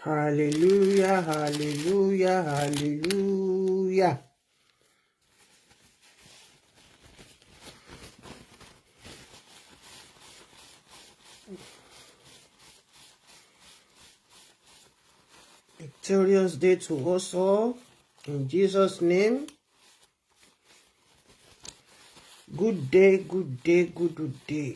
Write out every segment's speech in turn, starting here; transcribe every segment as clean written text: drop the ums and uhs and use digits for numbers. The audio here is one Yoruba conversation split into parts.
Hallelujah, hallelujah, hallelujah. Victorious day to us all. In Jesus' name. Good day, good day, good day.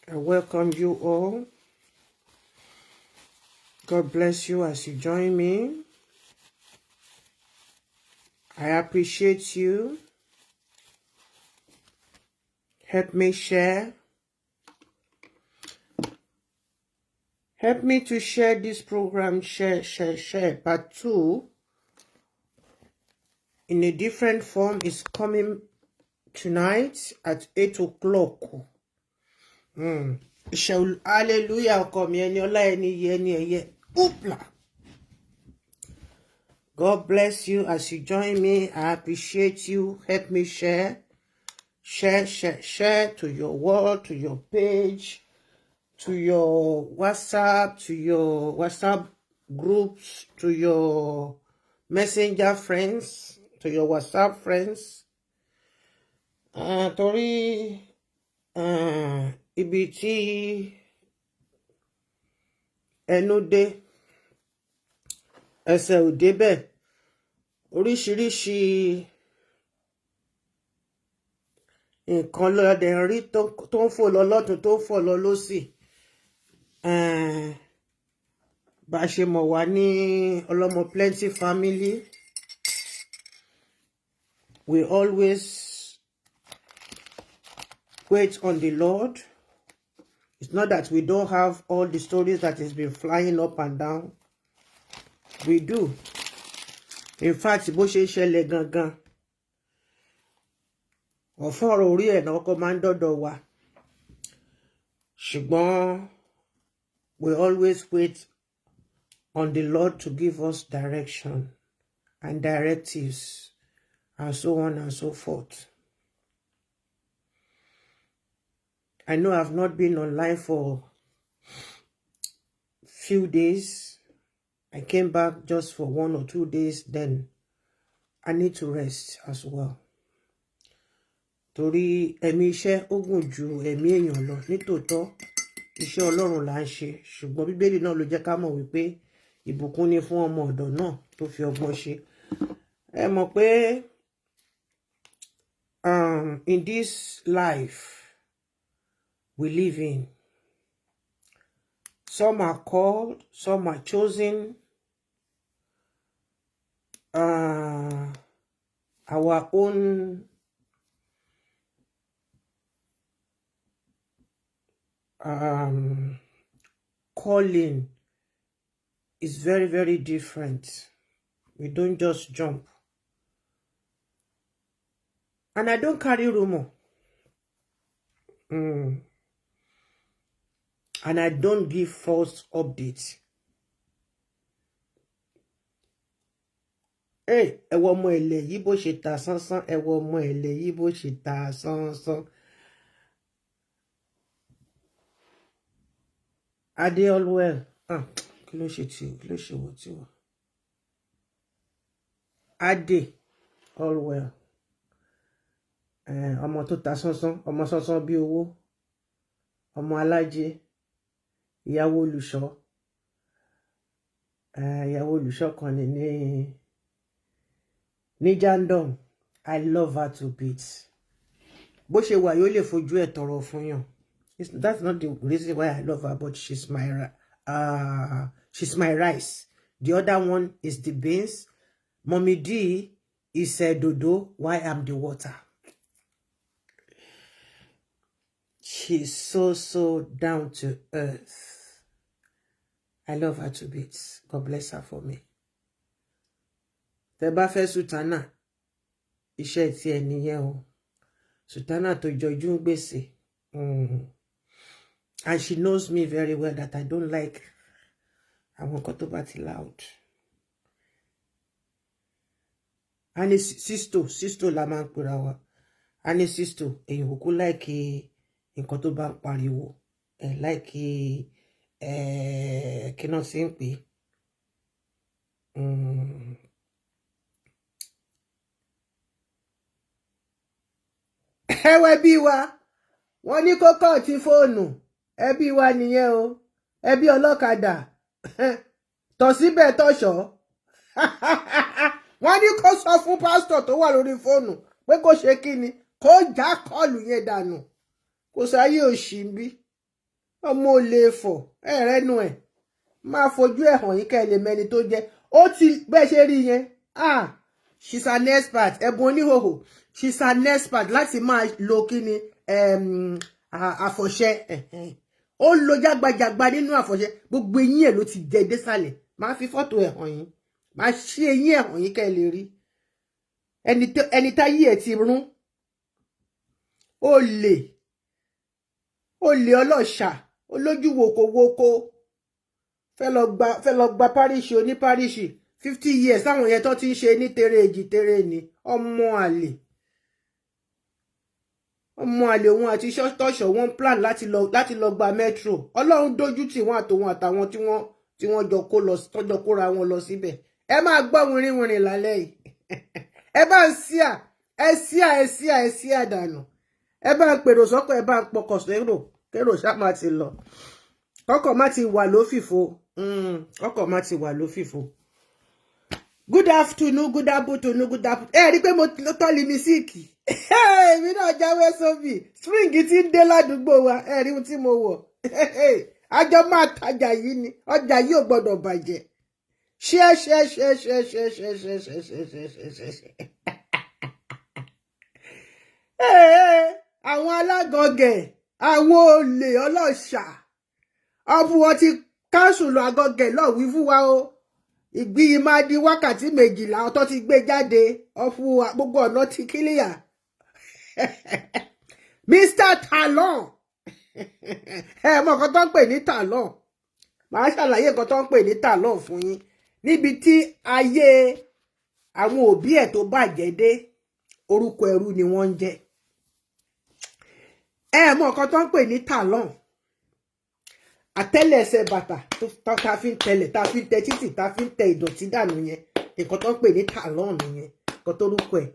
I welcome you all. God bless you as you join me. I appreciate you. Help me share. Help me to share this program. Share, share, share. Part 2 in a different form is coming tonight at 8 o'clock. Hallelujah. Ọkọ mi, ẹni ọlá, ẹni iyì, ẹni ẹ̀yẹ. Oopla. God bless you as you join me. I appreciate you. Help me share. Share, share, share to your wall, to your page, to your WhatsApp, to your WhatsApp groups, to your messenger friends, to your WhatsApp friends. Torí ibi tí ẹnu dé, ẹsẹ̀ ò débẹ̀. Oríṣiríṣi nǹkan lọ́dẹ̀ ń rí tó ń fò lọ lọ́tún, tó ń fò lọ lọ́sì. Bá a ṣe mọ̀ wá ní Ọlọ́mọ Plenty family, we always wait on the Lord. It's not that we don't have all the stories that has been flying up and down. We do. In fact, bó ṣe ń ṣẹlẹ̀ gangan, ọ̀fọ́n ọ̀rọ̀ orí ẹ̀ náà kọ́ máa ń dọ́dọ̀ wa. Ṣùgbọ́n we always wait on the Lord to give us direction and directives and so on and so forth. I know I've not been online for few days. I came back just for 1 or 2 days. Then I need to rest as well. Torí ẹ̀mí iṣẹ́ ó gùn ju ẹ̀mí èèyàn lọ. Nítòótọ́, iṣẹ́ Ọlọ́run là ń ṣe. Ṣùgbọ́n Bíbélì náà ló jẹ́ ká mọ̀ wípé ìbùkún ni fún ọmọ ọ̀dọ̀ náà tó fi ọgbọ́n ṣe. Ẹ mọ̀ pé in this life we live in, some are called, some are chosen. Our own calling is very, very different. We don't just jump. And I don't carry rumor. And I don't give false updates. Hey, ẹ wo ọmọ ẹ̀lẹ̀ yìí bó ṣe ta sánsán, ẹ wo ọmọ ẹ̀lẹ̀ yìí bó ṣe ta sánsán. Adé Allwell, ah, kí ló ṣe tí, kí ló ṣe wò tí wò. Adé Allwell, ọmọ tó ta sánsán, ọmọ sánsán bí owó, ọmọ alájẹ, ìyàwó olùṣọ́, ìyàwó olùṣọ́ kan ní Jandom. I love her to bits. Bó ṣe wà yóò lè fojú ẹ̀ tọrọ fún yàn. That's not the reason why I love her, but she's my rice. The other one is the beans. Mommy D is a dodo, why I'm the water. She's so, so down to earth. I love her to bits. God bless her for me. Tẹ́ bá fẹ́ sùtánà, iṣẹ́ tí ẹ nìyẹn o. Sùtánà tó jọjú ń gbèsè. And she knows me very well that I don't like àwọn nǹkan tó bá ti loud. And sisto, sisto la máa ń pera wa. A ní sisto, èèyàn kúkú like Nǹkan tó bá ń pariwo, ẹ like ẹ, kí náà sì ń pè é. Ẹwẹ́ bí wa, wọ́n ní kó cut fóònù. Ẹbí wa nìyẹn o, ẹbí ọlọ́kadà tọ̀ síbẹ̀ tọ̀ṣọ́. Wọ́n ní kó sọ fún pásítọ̀ tó wà lórí fóònù pé kó ṣe kí ni, kó já call yẹn dànù. Kò sáyé òṣì ń bí ọmọ olè fọ̀ ẹ̀rẹ́nu ẹ̀ máa fojú ẹ̀ hàn yín kẹ́ ẹ lè mẹni tó jẹ́. Ó ti bẹ́ẹ̀ ṣe rí yẹn. Ah, she's an expert. Ẹ̀bùn oníhòhò, she's an expert láti máa lo kíni, àfọ̀ṣẹ. Ó lo jágbajàgba nínú àfọ̀ṣẹ. Gbogbo eyín ẹ̀ ló ti jẹ désàlẹ̀. Máa fi fọ́tò ẹ̀ hàn yín, máa ṣí eyín ẹ̀ hàn yín kẹ́ ẹ lè rí ẹni táyé ẹ̀ ti rún. Olè, olè ọlọ́ṣà, olójú wòkòwòkò, fẹ́ lọ gba parish oní parish 50 years táwọn yẹn tó ti ń ṣe ní tere èjì tere ní. Ọmọ àlè, ọmọ àlè. Òun àti tọ́ṣọ̀ wọn plan láti lọ gba metro. Ọlọ́run dójú tì wọ́n, àtòun àtàwọn tí wọ́n jọ kó lọ, tọ́jọ́ kóra wọn lọ síbẹ̀. Ẹ máa gbọ́ wìrìwìrì lálẹ́ yìí. Ẹ bá ń síà, ẹ síà, ẹ síà, ẹ síà dànù. Ẹ bá ń pèrò sọ́kọ̀, ẹ bá ń pọkọ̀ sérò, kérò ṣá má ti lọ, kọ́kọ́ má ti wà lófìfo, kọ́kọ́ má ti wà lófìfo. Good afternoon, good afternoon, good afternoon. Ẹ rí i pé mo tọ́ limisilk, èmi náà jáwé sóbì. Spring ti ń dé ládùúgbò wa. Ẹ rí ohun tí mo wọ̀. Àjọ máa tajà yìí ni, ọjà yìí ò gbọdọ̀ bàjẹ́. Share, share, share, share, share, share, share, share, share, share, share, share. Àwọn alágọgẹ, àwọn olè ọlọ́ṣà, ọ̀fun wọn ti council àgọgẹ lọ wí fún wa o. Ìgbì yìí máa di wákàtí 12 ọtọ́ ti gbé jáde. Ọ̀fun gbogbo ọ̀nà ti clear. Mr Talon, ẹ mọ nǹkan tó ń pè ní Talon? Màá ṣàlàyé nǹkan tó ń pè ní Talon fún yín. Níbi tí ayé àwọn òbí ẹ̀ tó bàjẹ́ dé, orúkọ ẹrú ni wọ́n ń jẹ́. Ẹ mọ nǹkan tó ń pè ní talon? Àtẹ́lẹsẹ̀ bàtà tá fi ń tẹlẹ̀, tá fi ń tẹ títì, tá fi ń tẹ ìdọ̀tí dànù yẹn, nǹkan tó ń pè ní talon yẹn. Nǹkan tórúkọ ẹ̀,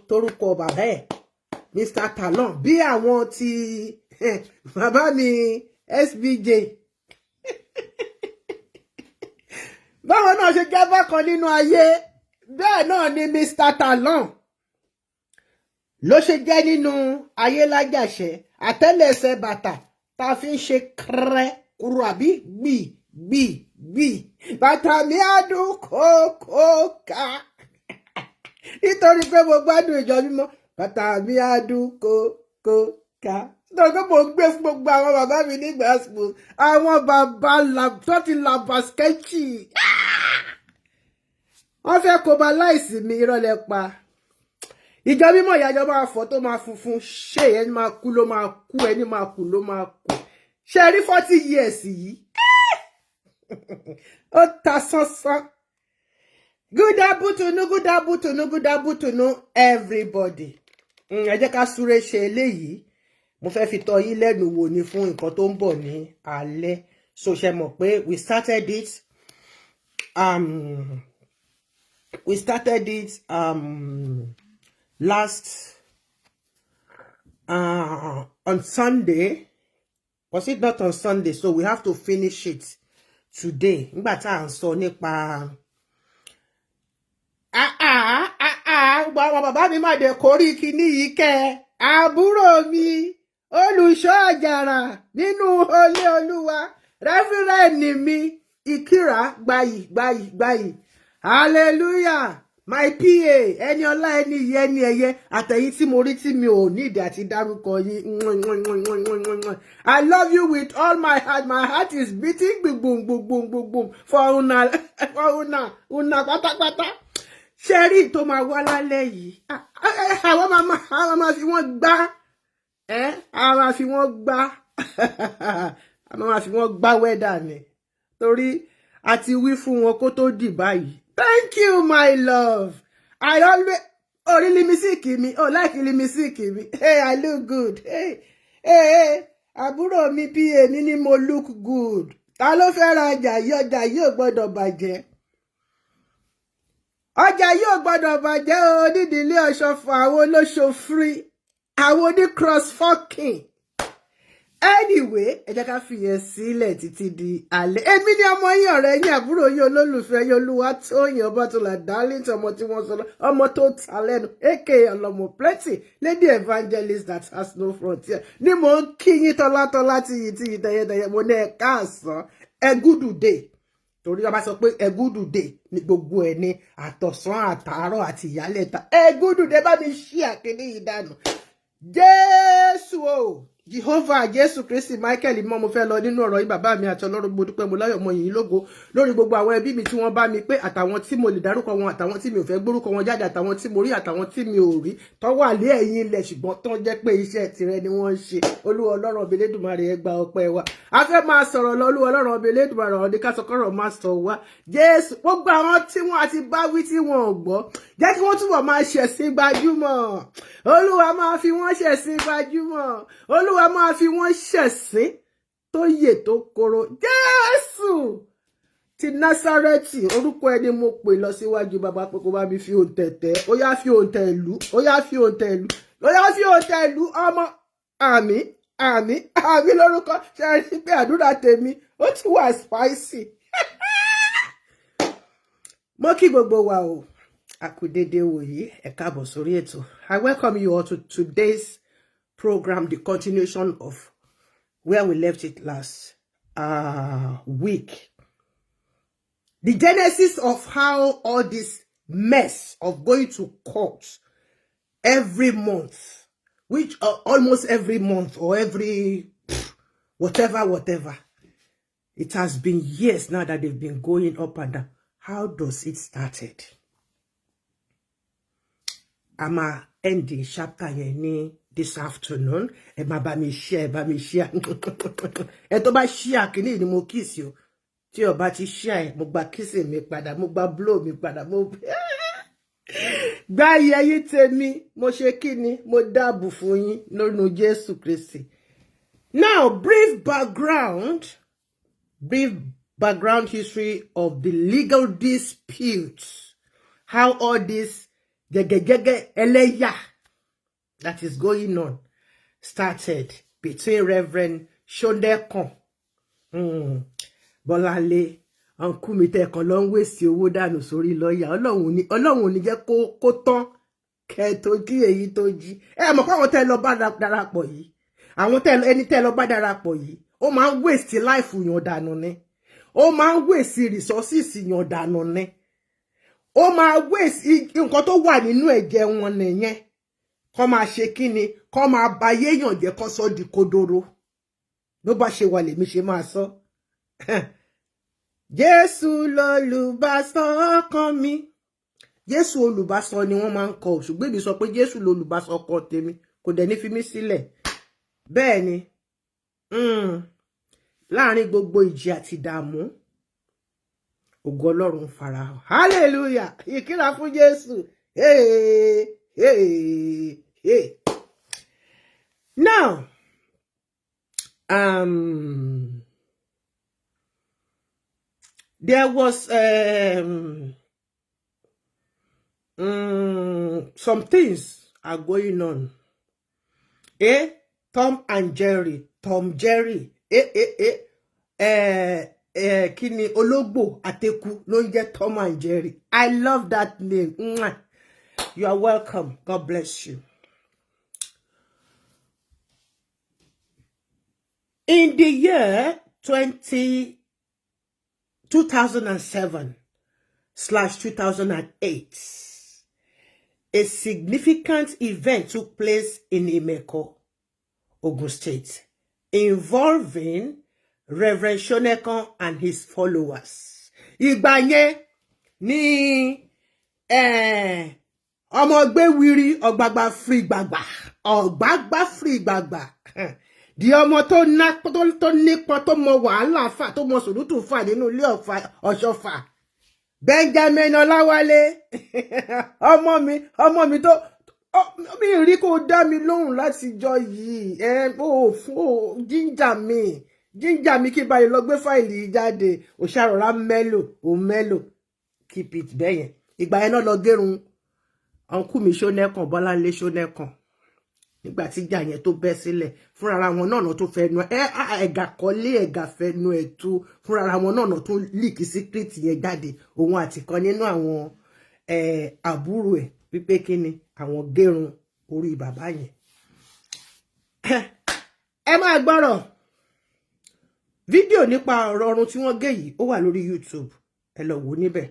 tórúkọ bàbá ẹ̀, Mr Talon, bí àwọn ti bàbá mi SBJ, báwọn náà ṣe jẹ́ bákan nínú ayé, bẹ́ẹ̀ náà ni Mr Talon ló ṣe jẹ́ nínú ayé lájàṣẹ. Àtẹ́lẹsẹ̀ bàtà tá a fi ń ṣe kẹrẹ kúrò àbí gbì gbì gbì, bàtà mi á dún kókó ká nítorí pé mo gbádùn ìjọ mímọ́. Bàtà mi á dún kókó ká nítorí pé mo gbé fún gbogbo àwọn bàbá mi ní gospel, àwọn bàbá tó ti làbà skẹ́chì. Wọ́n fẹ́ kó ba láìsí mi, irọ́ lẹ pa. Ìjọ mímọ́ ìyájọ́ máa fọ́ tó máa funfun. Ṣé ẹni máa kú ló máa kú, ẹni máa kú ló máa kú. Ṣe rí 40 years yìí, ó ta sánsán. Good afternoon, good afternoon, good afternoon, everybody. Ẹ jẹ́ ká súré ṣe eléyìí. Mo fẹ́ fi tọ́ yín lẹ́nu wò ni fún nǹkan tó ń bọ̀ ní alẹ́. So ṣe mọ̀ pé we started it last on Sunday. Was it not on Sunday? So we have to finish it today. Nígbà tá à ń sọ nípa gbogbo àwọn bàbá mi má dé kórí kíní yìí kẹ́. Àbúrò mi, olùṣọ́ àjàrà nínú ilé Olúwa, reverend mi ìkírà, gbayì gbayì gbayì, hallelujah. My pa, ẹni ọlá, ẹni iyì, ẹni ẹyẹ, àtẹ̀yìn tí mo rí tí mi ò ní ìdí àti dárúkọ yín. I love you with all my heart. My heart is beating gbùngbùngbùngbùngbùn for una, for una, una pátápátá. Ṣe rí tó máa wá lálẹ́ yìí, àwọn máa fi wọ́n gbá ẹ́, àwọn máa fi wọ́n gbá, àwọn máa fi wọ́n gbá wẹ́dà ni, torí a ti wí fún wọn kó tó dì báyìí. Thank you, my love. I always orí limisíìkì mi, oh, like limisíìkì mi. Hey, I look good. Hey, Ee, àbúrò mi bí èmi ni mo look good. Ta ló fẹ́ ra ọjà yìí? Ọjà yìí ò gbọ́dọ̀ bàjẹ́, ọjà yìí ò gbọ́dọ̀ bàjẹ́ o. Nídìílé ọ̀ṣọ́fà, àwọn olóṣò free, àwọn oní cross fucking. Anyway, ẹ jẹ́ ká fi yẹn sílẹ̀ títí di alẹ́. Èmi ni ọmọ yín, ọ̀rẹ́ yín, àbúrò yín, olólùfẹ́ yín, Olúwatóyìn Ọbátọ́lá Darlington, ọmọ tí wọ́n sọ, ọmọ tó ta lẹ́nu, aka ọlọ́mọ plenty, lady evangelist that has no frontier, ni mò ń kí yín tọ́látọ́lá, tiyì tiyì, tẹ̀yẹtẹ̀yẹ. Mo ní ẹ káàsán, ẹ good day, torí wọ́n bá sọ pé ẹ good day ní gbogbo ẹ̀ ní àtọ̀sán, àtàárọ̀ àti ìyálẹ̀ta. Ẹ good day. Bá mi ṣí àkíní yìí dànù. Jésù o, Jehovah, Jésù Kristi, Michael mọ́. Mo fẹ́ lọ nínú ọ̀rọ̀ yìí. Bàbá mi àti Ọlọ́run, mo dúpẹ́, mo láyọ̀, mo yìn yín lógo lórí gbogbo àwọn ẹbí mi tí wọ́n bá mi pé, àtàwọn tí mo lè dárúkọ wọn, àtàwọn tí mi ò fẹ́ gbórúkọ wọn jáde, àtàwọn tí mo rí, àtàwọn tí mi ò rí, tó wà lé ẹ̀yìn ilẹ̀, ṣùgbọ́n tó jẹ́ pé iṣẹ́ tirẹ̀ ni wọ́n ń ṣe. Olúwa Ọlọ́run ọbẹ̀ Elédùmarè, ẹ gba ọpẹ́ wa. A fẹ́ máa sọ̀rọ̀ lọ. Olúwa Ọlọ́run ọbẹ̀ Elédùmarè, ọ̀rọ̀ ní ká sọ, kọ́rọ̀ máa sọ wá. Jésù, gbogbo àwọn tí wọ́n ti bá wí tí wọ́n ò gbọ́, jẹ́ kí wọ́n túbọ̀ máa ṣẹ̀sìn gbajúmọ̀. Olúwa, máa fi wọ́n ṣẹ̀sìn gbajúmọ̀. Olúwa, máa fi wọ́n ṣẹ̀sín tó yè tó koro. Jésù ti Násárẹ́tì, orúkọ ẹni mo pè lọ síwájú bàbá pé kó bá mi fi òǹtẹ̀ tẹ̀. Ó yá, fi òǹtẹ̀ ìlú. Ó yá, fi òǹtẹ̀ ìlú. Ó yá, fi òǹtẹ̀ ìlú ọmọ. Àmín, àmín, àmín lórúkọ. Ṣe rí pé àdúrà tèmi ó ti wà spicy? Mo kí gbogbo wa o, a kú dédé wòyí, ẹ káàbọ̀ sórí ètò. I welcome you all to today's program, the continuation of where we left it last week. The genesis of how all this mess of going to court every month, which almost every month or every whatever, whatever. It has been years now that they've been going up and down. How does it started? I'm a ending chapter yẹn ní this afternoon. Ẹ máa bá mi share, ẹ bá mi share. Ẹ tó bá share kìíní ni mo kiss o. Tí ó bá ti share ẹ, mo gba kiss mi padà, mo gba blow mi padà, mo gbá yẹyí tèmi, mo ṣe kíni, mo dáàbò fún yín lónú Jésù Kristi. Now, brief background history of the legal disputes, how all this jẹgẹjẹgẹ ẹlẹ́yà that is going on started between Reverend Shonekan, Bọ́láńlé, uncle mi, tẹ̀kan lọ ń wèsì owó dànù sórí lọ́ọ̀yà. Ọlọ́run ò ní jẹ́ kó tán kẹ́ tó kí èyí tó jí. Ẹ mọ̀ pé àwọn tẹ́ lọ bá darapọ̀ yìí, àwọn tẹ́ ẹni tẹ́ lọ bá darapọ̀ yìí, ó máa ń waste life yàn dànù ni, ó máa ń waste resources yàn dànù ni, ó máa waste nǹkan tó wà nínú ẹ̀jẹ̀ wọn nìyẹn. Kọ́ máa ṣe kí ni? Kọ́ máa ba yéèyàn jẹ́, kọ́ sọ di kodoro. Bó bá ṣe wà lèmi ṣe máa sọ. Jésù lolùbásọ ọkàn mi. Jésù olùbásọ ni wọ́n máa ń kọ, ṣùgbọ́n èmi sọ pé Jésù lolùbásọ ọkàn tèmi, kò dẹ̀ ní fi mí sílẹ̀. Bẹ́ẹ̀ ni, láàrin gbogbo ìjì àti ìdààmú, ògo Ọlọ́run farahàn. Hallelujah! Ìkíra fún Jésù. Hey, hey, hey. Now, there was some things are going on. Eh? Tom and Jerry, Tom Jerry, eh, eh, eh, eh, eh, kí ni, ológbò àteku ló ń jẹ́ Tom and Jerry. I love that name. Mwah. You are welcome. God bless you. In the year 2007/2008, a significant event took place in Imeko, Ogun State, involving Reverend Shonekan and his followers. Ìgbà yẹn ní ọmọ gbéwìrì ọ̀gbàgbà free gbàgbà, ọ̀gbàgbà free gbàgbà, di ọmọ tó ná tó nípọn, tó mọ wàhálà fà, tó mọ sùúrùtù fà nínú ilé Ọ̀ṣọ́fà, Benjamin Ọláwálé, ọmọ mi, ọmọ mi tó Mi rí kó dá mi lóhùn látijọ́ yìí. Ẹ ó fún ó jíńjà mi, jíńjà mi kí báyìí lọ gbé file yìí jáde. Ò ṣàròrá mélòó ò mélòó, keep it bẹ́yẹn. Ìgbà yẹn náà lọ gérun uncle mi Ṣónẹ́kàn, Bọ́láńlé Ṣónẹ́kàn. Nígbà tí ìjà yẹn tó bẹ́ sílẹ̀, fúnra wọn náà tó fẹnu ẹ ẹ̀gà kọ́lé, ẹ̀gà fẹnu ẹ̀ tú, fúnra wọn náà tó leak secret yẹn jáde, òun àti kan nínú àwọn àbúrò ẹ̀, wípé kí ni àwọn gérun orí bàbá yẹn. Ẹ máa gbọ́rọ̀, fídíò nípa ọ̀rọ̀ ọ̀run tí wọ́n gé yìí, ó wà lórí YouTube, ẹ lọ wò níbẹ̀.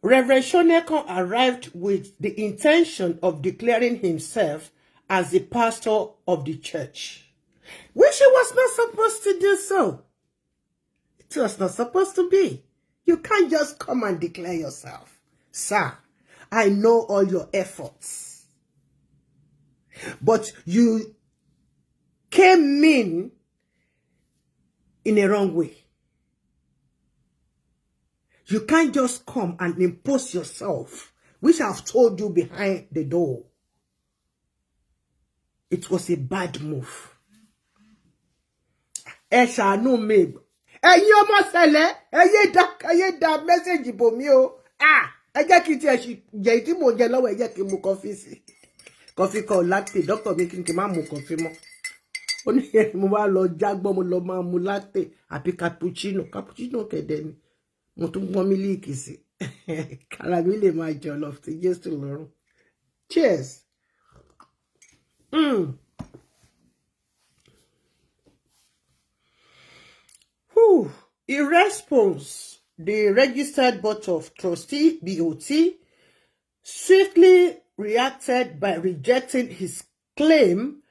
Reverend Shonekan arrived with the intention of declaring himself as the pastor of the church, which he was not supposed to do so. It was not supposed to be. You can't just come and declare yourself. Sir, I know all your efforts. But you came in a wrong way. You can't just come and impose yourself, which I've told you behind the door. It was a bad move. Ẹ ṣàánú mi. Ẹ̀yin ọmọ Sẹ̀lẹ̀, ẹ yé da message bò mí o. Ah, ẹ jẹ́ kí n tiẹ̀ ṣì jẹ́ tí mò ń jẹ lọ́wọ́, ẹ jẹ́ kí n mu coffee sí. Coffee kọ́ latte, dókítà mi kí n má mu coffee mọ́. Ó ní mo wá lọ jágbọ́n, mo lọ máa mu latte àbí cappuccino. Cappuccino kẹ̀dẹ̀ ni mo tún gbọ́n mílíìkì sí kára mi lè máa jọ lọ sí Jésù lọ́rùn. Cheers. Whew. In response, the registered board of trustee, BOT, swiftly reacted by rejecting his claim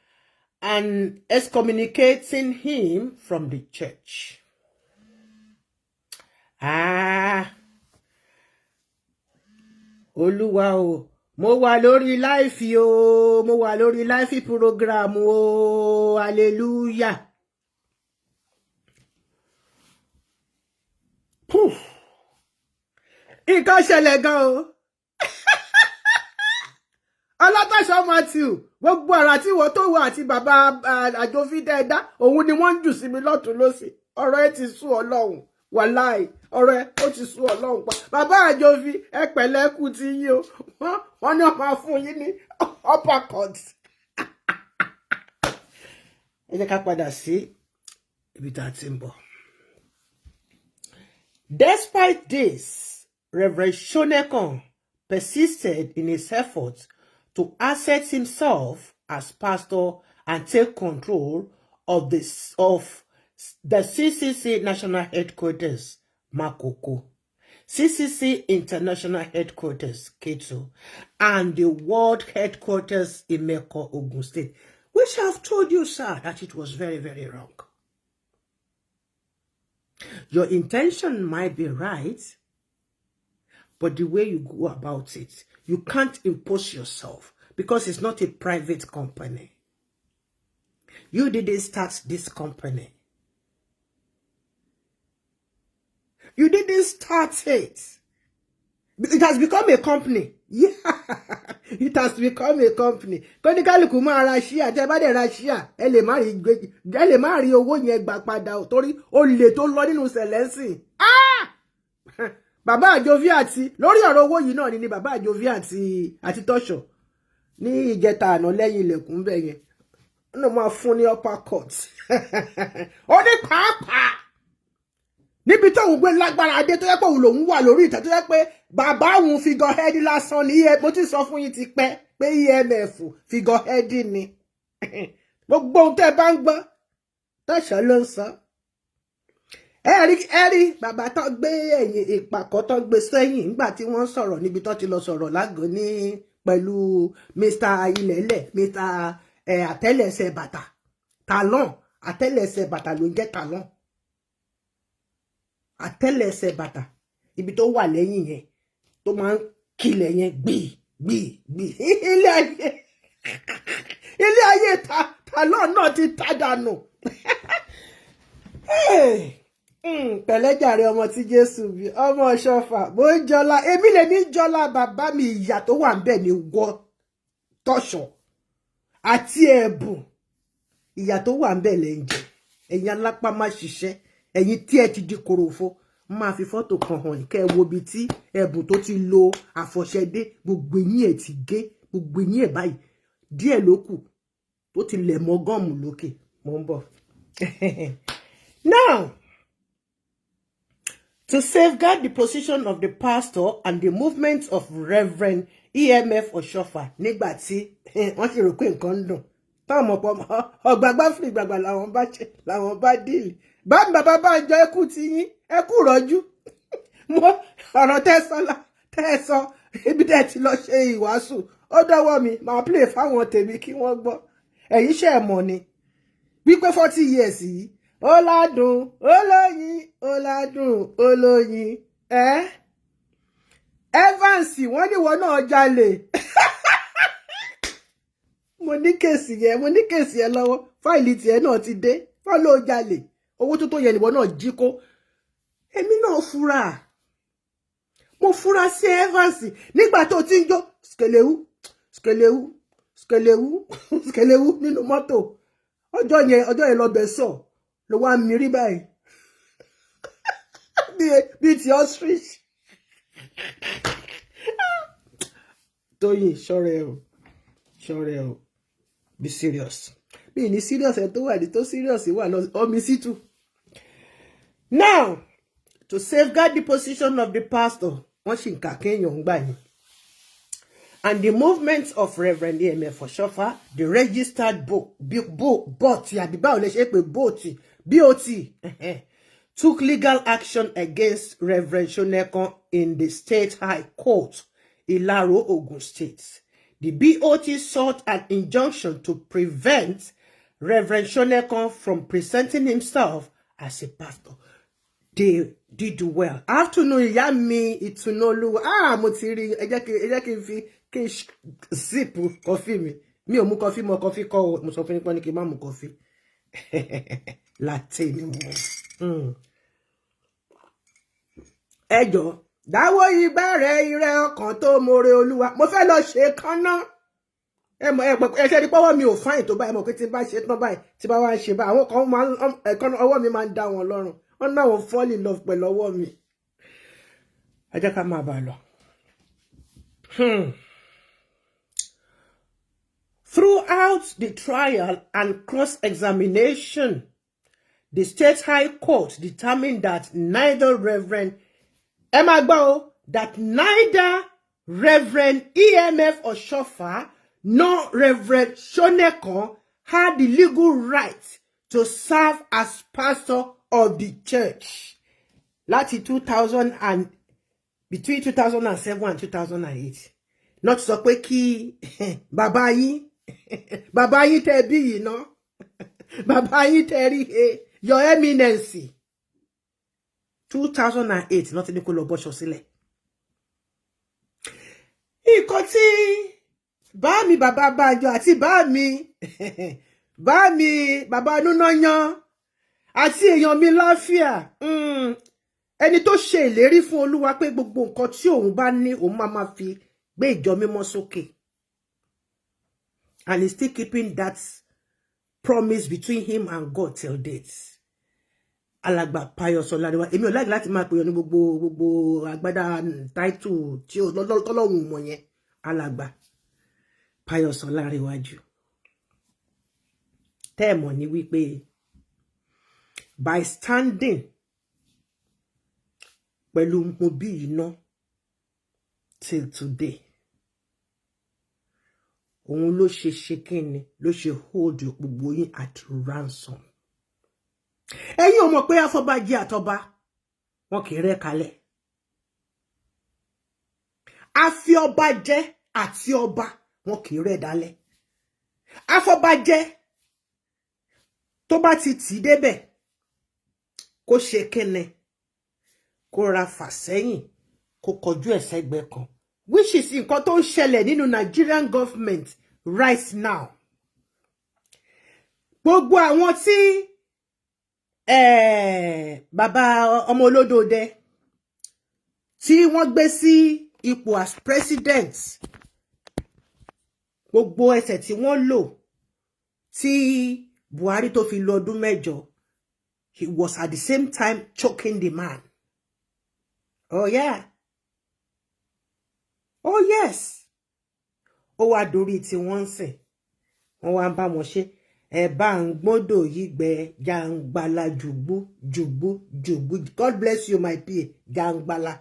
and excommunicating him from the church. Ah, Olúwa o, mo wà lórí live o, mo wà lórí live program o, hallelujah. Poof. Nǹkan ṣẹlẹ̀ gan o. Ọlátàṣọ Matthew, gbogbo àrà tí wọ́n tó wà àti bàbá àjòfin dẹ́ẹ̀dá, òun ni wọ́n ń jù sí mi lọ́tún lọ́sì. Ọ̀rọ̀ ẹ ti sú Ọlọ́run, wàláì, ọ̀rọ̀ ẹ ó ti sú Ọlọ́run pa. Bàbá àjòfin, ẹ pẹ̀lẹ́, kù ti yín o. Wọ́n ní wọ́n máa fún yín ní uppercut. Ẹ jẹ́ ká padà sí ibi tá a ti ń bọ̀. Despite this, Reverend Shonekan persisted in his efforts to assert himself as pastor and take control of the CCC National Headquarters, Makoko, CCC International Headquarters, Ketu, and the World Headquarters in Imeko, Ogun State, which I've told you, sir, that it was very, very wrong. Your intention might be right, but the way you go about it, you can't impose yourself because it's not a private company. You didn't start this company. You didn't start it. It has become a company. Yeah, it has become a company. Kóníkálùkù máa ra share, tẹ́ bá dẹ̀ ra share, ẹ lè má rí owó yẹn gbà padà torí olè tó lọ nínú sẹ̀lẹ́sìn. Ah! Bàbá àjòví àti lórí ọ̀rọ̀ owó yìí náà ni bàbá àjòví àti Tọ́ṣọ̀ ní ìjẹta àná lẹ́yìn ilẹ̀kùn bẹ̀ yẹn. Ó náà máa fún ní upper court. Ó ní pàápàá níbi tóun gbé lágbára adé tó yẹ pé òun lòun wà lórí ìtẹ́, tó yẹ pé bàbá òun figurehead lásán ní. Mo ti sọ fún yín ti pẹ́ pé EMF figurehead ni. Gbogbo ohun tẹ́ ẹ bá ń gbọ́, Tọ́ṣọ̀ ló ń sọ. Ẹ rí bàbá tó gbé ẹ̀yìn ìpàkọ́ tó gbé sẹ́yìn nígbà tí wọ́n sọ̀rọ̀ níbi tó ti lọ sọ̀rọ̀ lágọ̀ọ́ ní pẹ̀lú Mr Ilẹ̀lẹ̀, Mr àtẹ́lẹsẹ̀ bàtà talon, àtẹ́lẹsẹ̀ bàtà ló ń jẹ́ talon, àtẹ́lẹsẹ̀ bàtà, ibi tó wà lẹ́yìn yẹn tó máa ń kilẹ̀ yẹn gbì gbì gbì. Ilé ayé talon náà ti tá dànù. Pẹ̀lẹ́jàre ọmọ tí Jésù bí, ọmọ ṣọfà bó ń jọlá, èmi lèmi ń jọlá bàbá mi. Ìyà tó wà ń bẹ̀ ni wọ́ tọ̀ṣọ̀ àti ẹ̀bùn. Ìyà tó wà ń bẹ̀ lẹ́ ń jẹ, ẹ̀yin alápá má ṣiṣẹ́, ẹ̀yin tí ẹ ti di korofo. Máa fi fọ́tò kan hàn kẹ́ ẹ wo ibi tí ẹ̀bùn tó ti lo àfọ̀ṣẹ dé. Gbogbo eyín ẹ̀ ti gé, gbogbo eyín ẹ̀ báyìí, díẹ̀ ló kù tó ti lẹ̀ mọ́ gum lókè. Mo ń bọ̀. Now, to safeguard the position of the pastor and the movement of Reverend EMF Oshofa, nígbà tí wọ́n sì rò pé nǹkan ń dùn, táwọn ọmọ ọgbàgbà fún ìgbàgbà làwọn bá ṣe, làwọn bá deal. Bá bàbá Bánjọ, ẹkú ti yín, ẹkú rọ́jú. Mo ọ̀rọ̀ tẹ́ sọ tẹ́ sọ ibi tẹ́ ti lọ ṣe ìwàásù, ó dọ́wọ́ mi. Máa play fáwọn tèmi kí wọ́n gbọ́. Ẹ̀yin ṣe mọ̀ ni wípé 40 years yìí, ó ládùn, ó lóyin, ó ládùn, ó lóyin. Ẹ Evans, wọ́n níwọ náà jalè. Mo ní case yẹn, mo ní case yẹn lọ́wọ́. File tiẹ̀ náà ti dé. Wọ́n ló jalè, owó tó tó yẹn nìwọ náà jí kó. Èmi náà fura, mo fura sí Evans nígbà tó ti ń jó skelewu skelewu skelewu skelewu nínú mọ́tò ọjọ́ yẹn. Ọjọ́ yẹn lọ bẹ̀ sọ ló wá mírí báyìí bíi ti ostrich. Tóyìn, ṣọ́rẹ́ o, ṣọ́rẹ́ o, be serious. Bí ní serious ẹ tó wà ní tó serious wà lọ ọmí sítú. Now, to safeguard the position of the pastor, wọ́n sì ń kà kéèyàn ń gbà yín, and the movement of Reverend E.M.F. Oshofa, the registered book, book, àbí báwo lè ṣe pé boat, BOT, took legal action against Reverend Shonekan in the State High Court, Ilaro, Ogun State. The BOT sought an injunction to prevent Reverend Shonekan from presenting himself as a pastor. They did well. Afternoon, ìyá mi, Ìtùnú Olúwa. Ah, mo ti rí. Ẹ jẹ́ kí n fi kí n sip coffee mi. Mi ò mú coffee mọ́, coffee kọ́ o. Mo sọ fún yín pé ní kí n má mú coffee. Latte ni mo. Ẹ jọ̀ọ́, dáwọ́ igbá rẹ̀ ire ọkàn tó more Olúwa. Mo fẹ́ lọ ṣe kánná. Ẹ mọ̀, ẹ ṣe ní pọ́wọ́ mi ò fine tó báyìí. Mọ̀ pé tí n bá ṣe tán báyìí, tí bá wá ń ṣe báyìí, àwọn kan máa ń ẹ̀kan ọwọ́ mi máa ń dá wọn lọ́rùn. Wọ́n náà wọ́n fall in love pẹ̀lú ọwọ́ mi. Ẹ jẹ́ ká máa bá a lọ. Throughout the trial and cross-examination, the State High Court determined that neither Reverend, ẹ máa gbọ́ o, that neither Reverend EMF Oshofa nor Reverend Shonekan had the legal right to serve as pastor of the church. Láti 2000 and between 2007 and 2008. Not sọ pé kí bàbá yín, bàbá yín tẹ́ bí yìí ná, bàbá yín tẹ́ rí he, Your Eminence, 2008 náà ti ní kó lọ bọ́ṣọ sílẹ̀. Nǹkan tí bá mi bàbá Bánjọ àti bá mi bàbá Núnáyán àti èèyàn mi láfíà, ẹni tó ṣe ìlérí fún Olúwa pé gbogbo nǹkan tí òun bá ní, òun máa ma fi gbé ìjọ mímọ́ sókè, and he's still keeping that promise between him and God till date. Alàgbà Pius Ọláníwá, èmi ò like láti máa pè ọ ní gbogbo agbádá táìtù tí tọ́lọ́hún mọ̀ yẹn. Alàgbà Pius Ọláníwájú, tẹ́ ẹ̀ mọ̀ ní wípé by standing pẹ̀lú mo bí iná till today, òun ló ṣe kíni, ló ṣe hold gbogbo yín at ransom. Ẹ̀yin ò mọ̀ pé afọbajẹ àtọba wọn kì í rẹ́ kalẹ̀. Àfi ọba jẹ àti ọba wọn kì í rẹ́ dalẹ̀. Afọbajẹ tó bá ti tì í débẹ̀, kó ṣe kíni, kó ra fà sẹ́yìn, kó kọjú ẹ̀ sẹ́gbẹ́ kan, which is nǹkan tó ń ṣẹlẹ̀ nínú Nigerian government right now. Gbogbo àwọn tí Bàbá ọmọ olódòdẹ tí wọ́n gbé sí ipò as president, gbogbo ẹsẹ̀ tí wọ́n lò tí Buhari tó fi lò ọdún 8, he was at the same time choking the man. Oh yeah, oh yes. Ó wá dorí tí wọ́n ń sìn, wọ́n wá ń bá wọn ṣe. Ẹ bá ń gbọ́dọ̀ yìí gbẹ jàǹgbàlà jùgbú jùgbú jùgbú. God bless you, my pa jàǹgbàlà.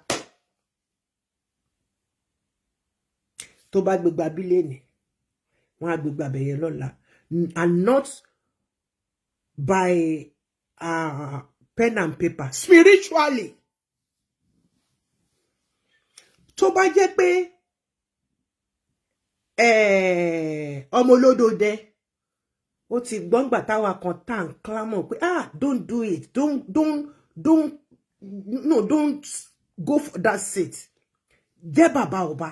Tó bá gbégbá bílẹ̀nì, wọ́n á gbégbá bẹ̀yẹ lọ́la, and not by pen and paper, spiritually. Tó bá jẹ́ pé ọmọ olódòdẹ ó ti gbọ́ngbà táwa kan tá à ń clamor pé, "Ah, don't do it, don't, don't, don't, no, don't go for that seat." Jẹ́ bàbá ọba,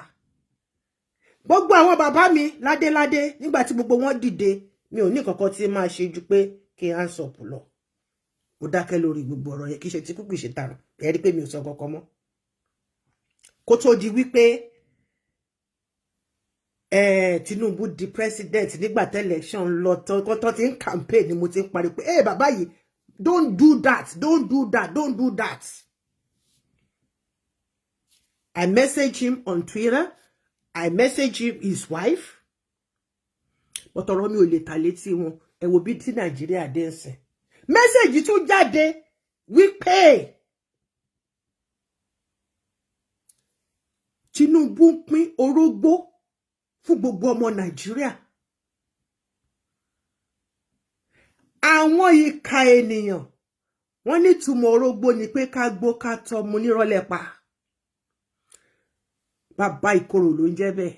gbogbo àwọn bàbá mi ládéládé, nígbà tí gbogbo wọn dìde, mi ò ní kankan tí máa ṣe ju pé kí hands up lọ. Mo dákẹ́ lórí gbogbo ọ̀rọ̀ yẹn. Kì í ṣe tí kúkú ṣe tààrà. Ẹ rí pé mi ò sọ kankan mọ́ kó tó di wípé Tinubu di president. Nígbà tí election lọ tó ti ń campaign ni mo ti ń parí pé, "Ẹ bàbá yìí, don't do that, don't do that, don't do that." I message him on Twitter, I message him, his wife, but ọ̀rọ̀ mi ò lè ta létí wọn. Ẹ wo bí tí Nàìjíríà dé ń sìn. Message tún jáde wípé Tinubu ń pín orógbó fún gbogbo ọmọ Nàìjíríà. Àwọn ìka ènìyàn, wọ́n ní ìtumọ̀ orógbó ni pé ká gbó ká tọ́ mu nírọ̀lẹ́ pa. Bàbá ìkorò ló ń jẹ́ bẹ́ẹ̀.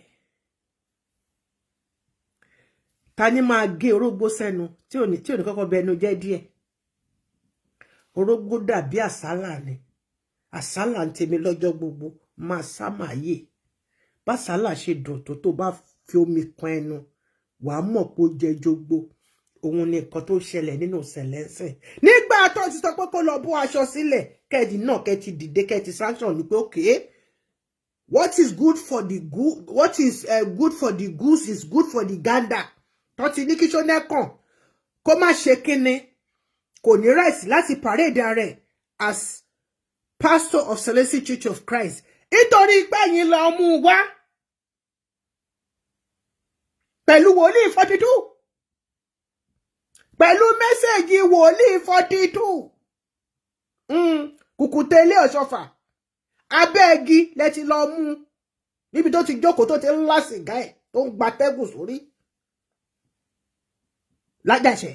Ta ni máa gé orógbó sẹ́nu tí ò ní kọ́kọ́ bẹnu jẹ́ díẹ̀? Orógbó dàbí àsálà ni. Àsálà ń tèmi lọ́jọ́ gbogbo máa sá máa yè. Básálà ṣe dùn tó tó bá fi omi kan ẹnu, wàá mọ̀ pé ó jẹ jogbo. Òun ni nǹkan tó ṣẹlẹ̀ nínú sẹ̀lẹ́sẹ̀ nígbà tó ti sọ pé kó lọ bó aṣọ sílẹ̀. Kẹ́ẹ̀dì náà kẹ́ẹ̀ ti dìde, kẹ́ẹ̀ ti sanction ni pé, okay, what is good for the good, what is good for the goose is good for the gander. Tó ti ní kí Ṣónẹ́kàn kó má ṣe kíni, kò ní right láti parade rẹ̀ as pastor of Celestial Church of Christ, nítorí pé ẹ̀yin lọ mú wá pẹ̀lú wòlíì 42, pẹ̀lú message wòlíì 42. Kùkùté ilé ọ̀ṣọ́fà abẹ́ igi lẹ ti lọ mú, níbi tó ti jókòó, tó ti ń lá sìgá ẹ̀, tó ń gbatẹ́gùn sórí lájàṣẹ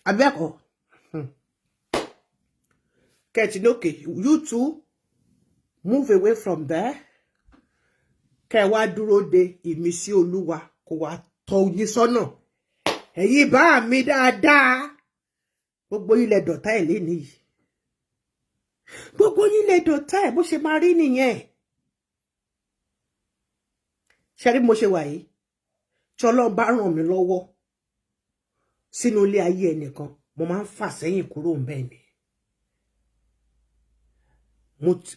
abẹ́ẹ̀kọ́ kẹ́ẹ̀tì lókè. You too, move away from there. Kẹ́ wá dúró de ìmísí Olúwa kó wá tọ́ yín sọ́nà. Ẹ̀yin bá mi dáadáa, gbogbo ilẹ̀ dọ̀tá ẹ̀ lénìí yìí, gbogbo ilẹ̀ dọ̀tá ẹ̀, bó ṣe máa rí nìyẹn. Ṣe rí mo ṣe wà yìí, tí Ọlọ́run bá ràn mí lọ́wọ́ sínú ilé ayé ẹnìkan, mo máa ń fà sẹ́yìn kúrò ń bẹ́ẹ̀ ni.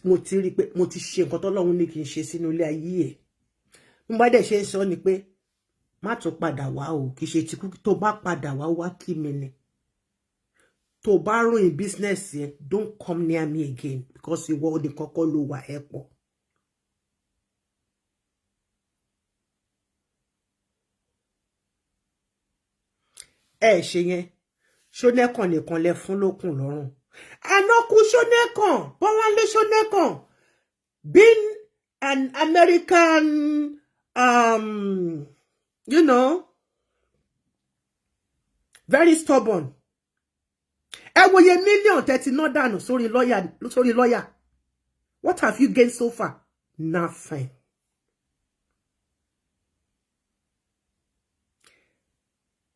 Mo ti rí i pé mo ti ṣe nǹkan tọ́lọ́run ní kí n ṣe sínú ilé ayé ẹ̀. Mo bá dẹ̀ ṣe ń sọ ni pé má tún padà wá o. Kì í ṣe tí tó bá padà wá, wá kí mi ni. Tó bá ruin business yẹn, don't come near me again, because ìwọ ní kọ́kọ́ ló wà ẹ̀ pọ̀. Ẹ ṣe yẹn, Ṣónẹ́kàn nìkan lẹ fún lókun lọ́rùn. Ànákú Ṣónẹ́kàn, Bọ́láńlé Ṣónẹ́kàn, being an American, very stubborn. Ẹ wòye mílíọ̀nù tẹ́tí ná dànù sórí lọ́yà, sórí lọ́yà. What have you gained so far? Nothing.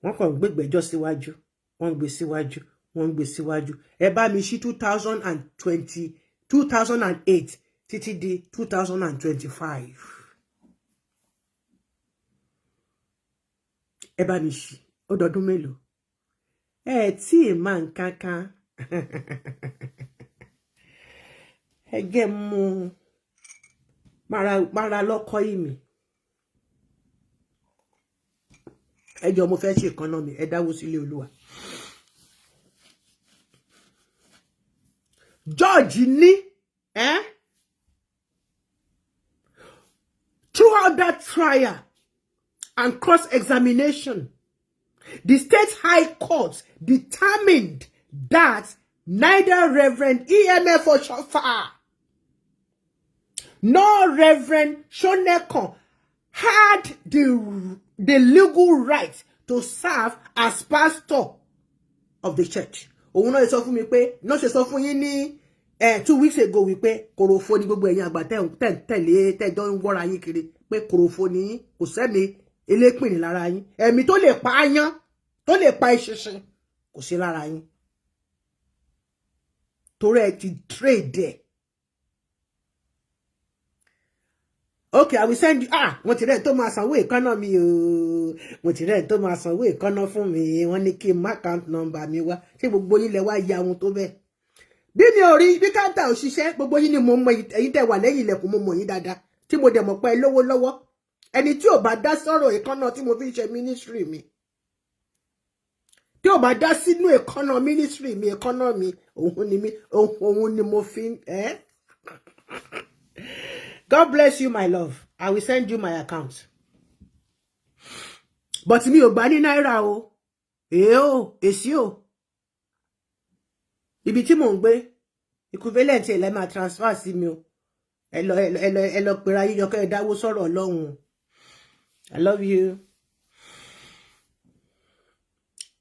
Wọ́n kàn gbé ìgbẹ́jọ́ síwájú, wọ́n ń gbé síwájú, wọ́n ń gbé síwájú. Ẹ bá mi ṣí 2020, 2008 títí di 2025. Ẹ bá mi ṣí ó dọdún mélòó? Ẹ tí ì máa nǹkan kan. Ẹ jẹ́ mú mara lọ́kọ́ yìí mi. Ẹ jọ̀ọ́, mo fẹ́ ṣe ìkànnà mi, ẹ dáwó sílé Olúwa. George ní eh? Throughout that trial and cross-examination, the state high court determined that neither Reverend E.M.F. Oshoffa nor Reverend Shonekan had the legal right to serve as pastor of the church. Òun náà sọ fún mi pé náà ṣe sọ fún yín ní 2 weeks ago wípé kòròfo ni gbogbo ẹ̀yin àgbà tẹ́ ń tẹ̀lé, tẹ́jọ́ ń wọ́ra yín kiri, pé kòròfo ni yín, kò sẹ́mi elépìnrin lára yín, ẹ̀mí tó lè pa áyán, tó lè pa eṣinṣin, kò sí lára yín, torí ẹ ti trade ẹ̀. Okay, I will send you. Ah, wọ́n ti rẹ̀ tó máa sanwó ìkànnà mi o. Mo ti rẹ̀ tó máa sanwó ìkànnà fún mi. Wọ́n ní kí n má account number mi wá. Ṣé gbogbo yín lẹ wá ya ohun tó bẹ́ẹ̀? Bí mi ò rí bí káńtà ò ṣiṣẹ́, gbogbo yín ni mo mọ, ẹ̀yin tẹ́ wà lẹ́yìn ilẹ̀kùn, mo mọ̀ yín dáadáa. Tí mo dẹ̀ mọ̀ pé lówó lọ́wọ́. Ẹni tí ò bá dá sọ̀rọ̀ ìkànnà tí mo fi ń ṣe ministry mi. Tí ò bá dá sínú ìkànnà ministry mi, ìkànnà mi, òun ni mi, òun ni mo fi ń ẹ́. God bless you, my love. I will send you my account. But mi ò gbà ní náírà o. Èé o, èsì o. Ibi tí mò ń gbé, equivalent ẹ̀ lẹ́ máa transfer sí mi o. Ẹ lọ, ẹ lọ, ẹ lọ, ẹ lọ pera yíyọ kẹ́ ẹ dáwó sọ̀rọ̀ Ọlọ́run. I love you.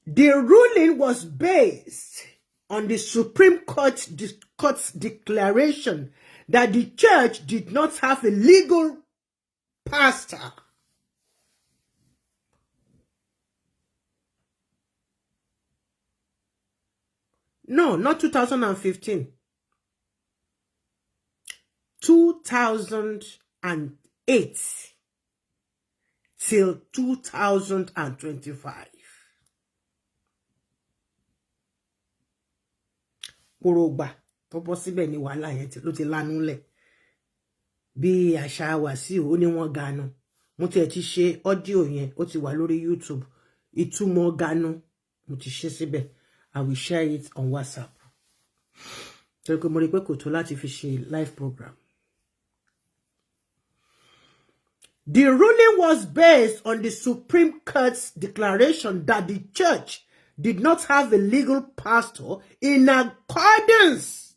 The ruling was based on the Supreme Court's declaration that the church did not have a legal pastor. No, not 2015. 2008 till 2025. Korogba tó bọ́ síbẹ̀ ní wàhálà yẹn ló ti lánú lẹ̀. Bí àṣà Wàsíù, ó ní wọ́n ganu. Mo tiẹ̀ ti ṣe audio yẹn, ó ti wà lórí YouTube. Ìtumọ̀ ganu mo ti ṣe síbẹ̀. I will share it on WhatsApp. Torí pé mo rí pé kò tó láti fi ṣe live program. The ruling was based on the Supreme Court's declaration that the church did not have a legal pastor in accordance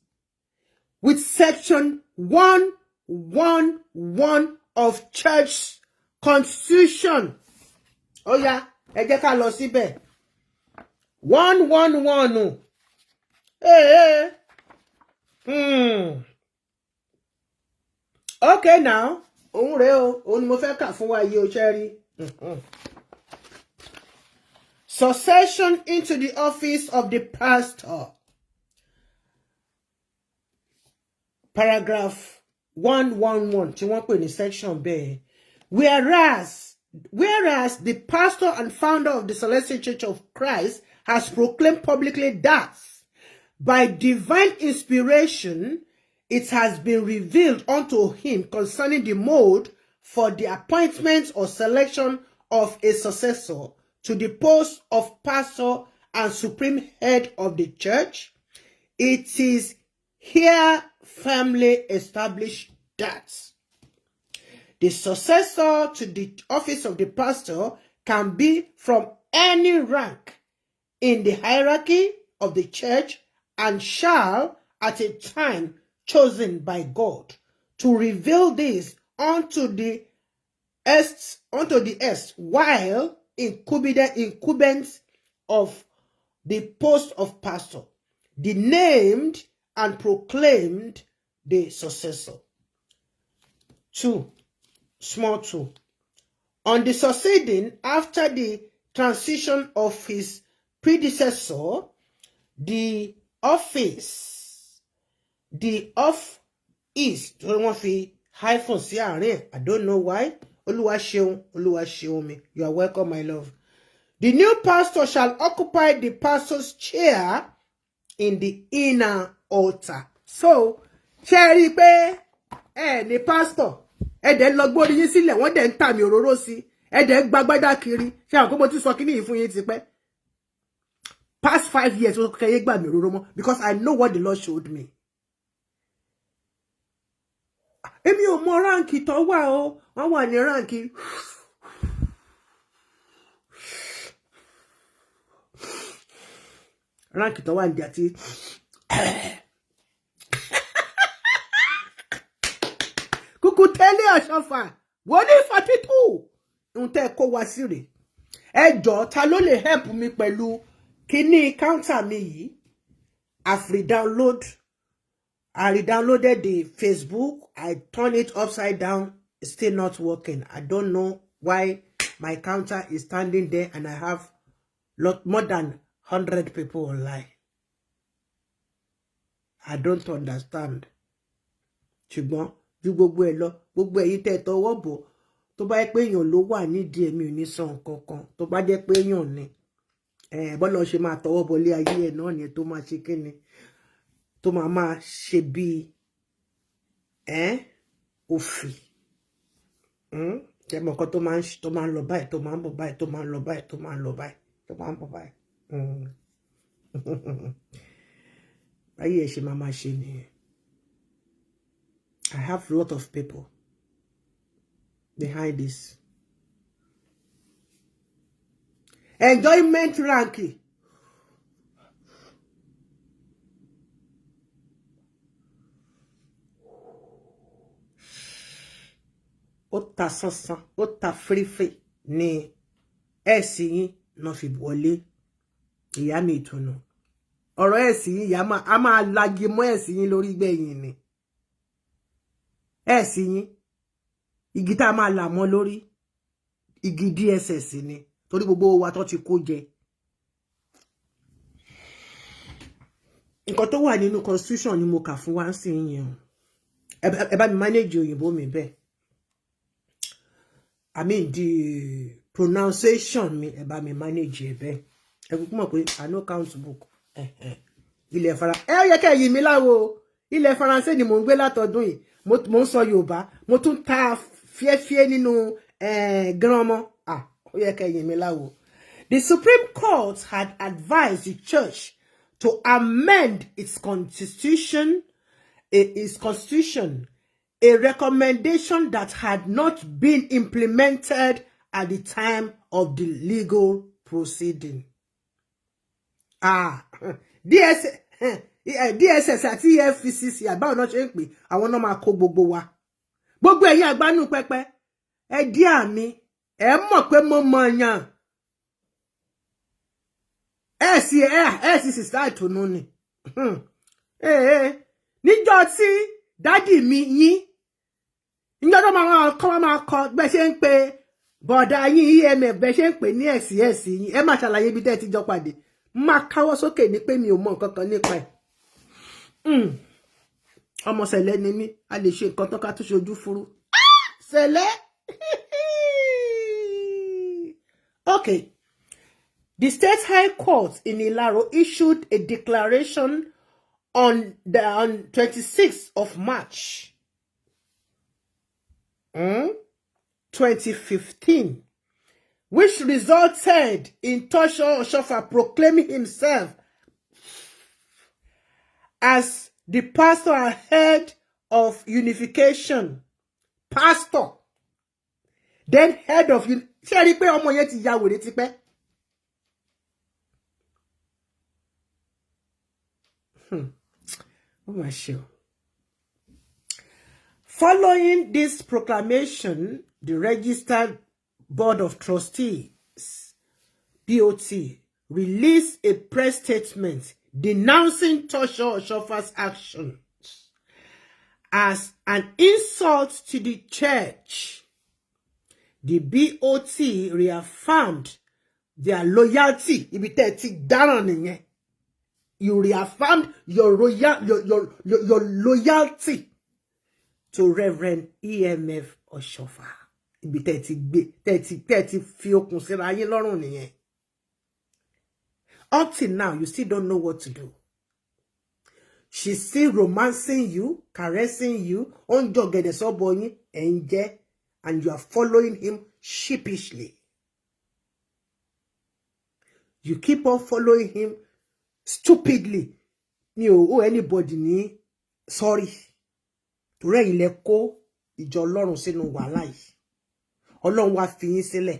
with Section 111 of Church Constitution. Ó yá, ẹ jẹ́ ká lọ síbẹ̀. 111. Hey, hey. Okay now. Òun rèé o, òun ni mo fẹ́ kà fún wa yìí o, ṣe rí. Succession into the office of the pastor. Paragraph 111 tí wọ́n pè ní section bẹ́ẹ̀. Whereas the pastor and founder of the Celestial Church of Christ has proclaimed publicly that by divine inspiration it has been revealed unto him concerning the mode for the appointment or selection of a successor to the post of pastor and supreme head of the church, it is here firmly established that the successor to the office of the pastor can be from any rank in the hierarchy of the church and shall, at a time chosen by God, to reveal this unto the est while incumbent of the post of pastor, the named and proclaimed the successor. Two, small two. On the succeeding, after the transition of his predecessor, the office, the of is, torí wọ́n fi hyphen sí àárín ẹ̀, I don't know why. Olúwa ṣeun, Olúwa ṣeun mi. You are welcome, my love. The new pastor shall occupy the pastor's chair in the inner altar. So, ṣé rí i pé ẹ ní pastor, ẹ dẹ̀ lọ gbórí yín sílẹ̀, wọ́n dẹ̀ ń tàmì òróró sí, ẹ dẹ̀ ń gbagbádá kiri. Ṣé àwọn kó mo ti sọ kíní yìí fún yín tipẹ́? Past 5 years, ó kẹ́yẹ́ gbà mí òróró mọ́ because I know what the Lord showed me. Èmi ò mọ rank tó wà o, wọ́n wà ní rank. Rank tó wà ní àti kúkú tẹ́lẹ̀ Ọ̀ṣọ́fà wọ́n ní 42 ohun tẹ́ ẹ kó wá sí rèé. Ẹ jọ̀ọ́, ta ló lè help mi pẹ̀lú kíní counter mi yìí? I've re-download I re-downloaded the Facebook. I turn it upside down. It's still not working. I don't know why my counter is standing there and I have lot more than 100 people online. I don't understand. Ṣùgbọ́n ju gbogbo ẹ̀ lọ, gbogbo ẹ̀yin tẹ́ tọwọ́ bọ̀, tó bá jẹ́ pé èèyàn ló wà nídìí ẹ̀mí ò ní sọ nǹkan kan. Tó bá jẹ́ pé èèyàn ni, bọ́lá ṣe máa tọwọ́ bọlé ayé ẹ̀ náà ni tó máa ṣe kíni, tó máa máa ṣe bíi òfì. Ṣe mọ̀ nǹkan tó máa ń lọ báyìí, tó máa ń bọ̀ báyìí, tó máa ń lọ báyìí, tó máa ń lọ báyìí, tó máa ń bọ̀ báyìí. Báyìí ẹ ṣe máa máa ṣe nìyẹn. I have a lot of people behind this. Enjoyment rank. Ó ta sánsán, ó ta fírífírí ní ẹ̀sìn yín náà fi wọlé. Ìyá mi ìtùnú. Ọ̀rọ̀ ẹ̀sìn yín, ìyá a máa lagi mọ́ ẹ̀sìn yín lórí gbẹ̀yìn ni. Ẹ̀sìn yín, igi tá a máa là mọ́ lórí, igi DSS ni, torí gbogbo wa tó ti kó jẹ. Nǹkan tó wà nínú constitution ni mo kà fún wa ń sìn yín o. Ẹ bá mi manage òyìnbó mi bẹ́ẹ̀. I mean the pronunciation mi, ẹ bá mi manage ẹ bẹ́ẹ̀. Ẹ kúkú mọ̀ pé I no count book. Ilẹ̀ fara ẹ yẹ kẹ́ yìí mi láwo. Ilẹ̀ Faransé ni mò ń gbé látọdún yìí. Mo ń sọ Yorùbá, mo tún ta fíẹ́fíẹ́ nínú gíránmọ́. Ó yẹ kẹ́ yìí mi láwo. The Supreme Court had advised the church to amend its constitution, a recommendation that had not been implemented at the time of the legal proceeding. DS, DSS àti EFCC, àbáwọn náà ṣe ń pè, àwọn náà máa kó gbogbo wa. Gbogbo ẹ̀yin àgbánú pẹpẹ, ẹ dí àmì, ẹ mọ̀ pé mo mọ̀ yàn. Ẹ sì ẹ sì sísá ìtùnú ni. Níjọ́ tí dádì mi yín, níjọ́ tó máa kọ́ máa kọ bẹ́ẹ̀ ṣe ń pe bọ̀dà yín EMF, bẹ́ẹ̀ ṣe ń pè ní ẹ̀sì ẹ̀sì yín, ẹ má ṣàlàyé ibi tẹ́ ẹ ti jọ pàdé. Máa káwọ́ sókè ní pé mi ò mọ nǹkan kan nípa ẹ̀. Ọmọ sẹ̀lẹ̀ ni mí, a lè ṣe nǹkan tán ká tún ṣojú fúrú. Sẹ̀lẹ̀. Okay. The State High Court in Ilaro issued a declaration on the on 26th of March 2015, which resulted in Tosho Oshofa proclaiming himself as the pastor and head of unification. Pastor. Then head of... Ṣé rí pé ọmọ yẹn ti ya wèrè tipẹ́? Ó mà ṣe o. Following this proclamation, the registered Board of Trustees, BOT, released a press statement denouncing Tosho Oshofa's actions as an insult to the church. The BOT reaffirmed their loyalty. Ibi tẹ́ ti dáràn nìyẹn. You reaffirmed your royal your loyalty to Reverend EMF Oshofa. Ibi tẹ́ ti gbé tẹ́ ti fi okùn síra yín lọ́rùn nìyẹn. Up till now, you still don't know what to do. She's still romancing you, caressing you, ó ń jọ̀gẹ̀dẹ̀ sọ́bọ yín, ẹ̀ ń jẹ, and you are following him sheepishly. You keep on following him stupidly. Mi ò owe anybody ní sorry. Torí ẹ̀yin lẹ kó ìjọ Ọlọ́run sínú wàhálà yìí. Ọlọ́run wá fi yín sílẹ̀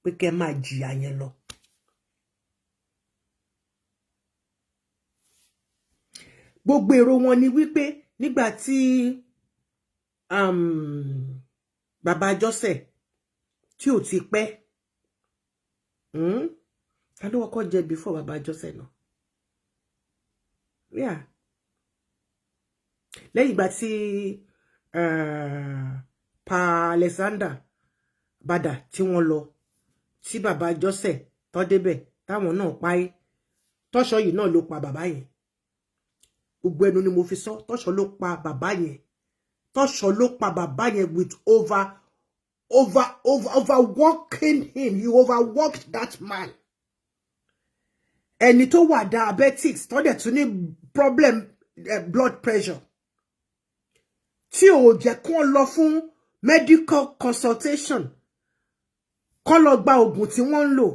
pé kẹ́ máa jìyà yẹn lọ. Gbogbo èrò wọn ni wípé nígbà tí bàbá Jọ́sẹ̀ tí ò ti pẹ́, Ta ló kọ́kọ́ jẹ before bàbá Jọ́sẹ̀ náà? Yeah, lẹ́yìn ìgbà tí Pa Alexander Bada tí wọ́n lọ, tí bàbá Jọ́sẹ̀ tó débẹ̀, táwọn náà páyé, Tọ́ṣọ́ yìí náà ló pa bàbá yẹn. Gbogbo ẹnu ni mo fi sọ, Tọ́ṣọ́ ló pa bàbá yẹn. Tọ́ṣọ́ ló pa bàbá yẹn with overworking him. He overworked that man. Ẹni tó wà diabetics, tó dẹ̀ tún ní problem blood pressure, tí ò jẹ́ kó lọ fún medical consultation, kó lọ gba oògùn tí wọ́n ń lò,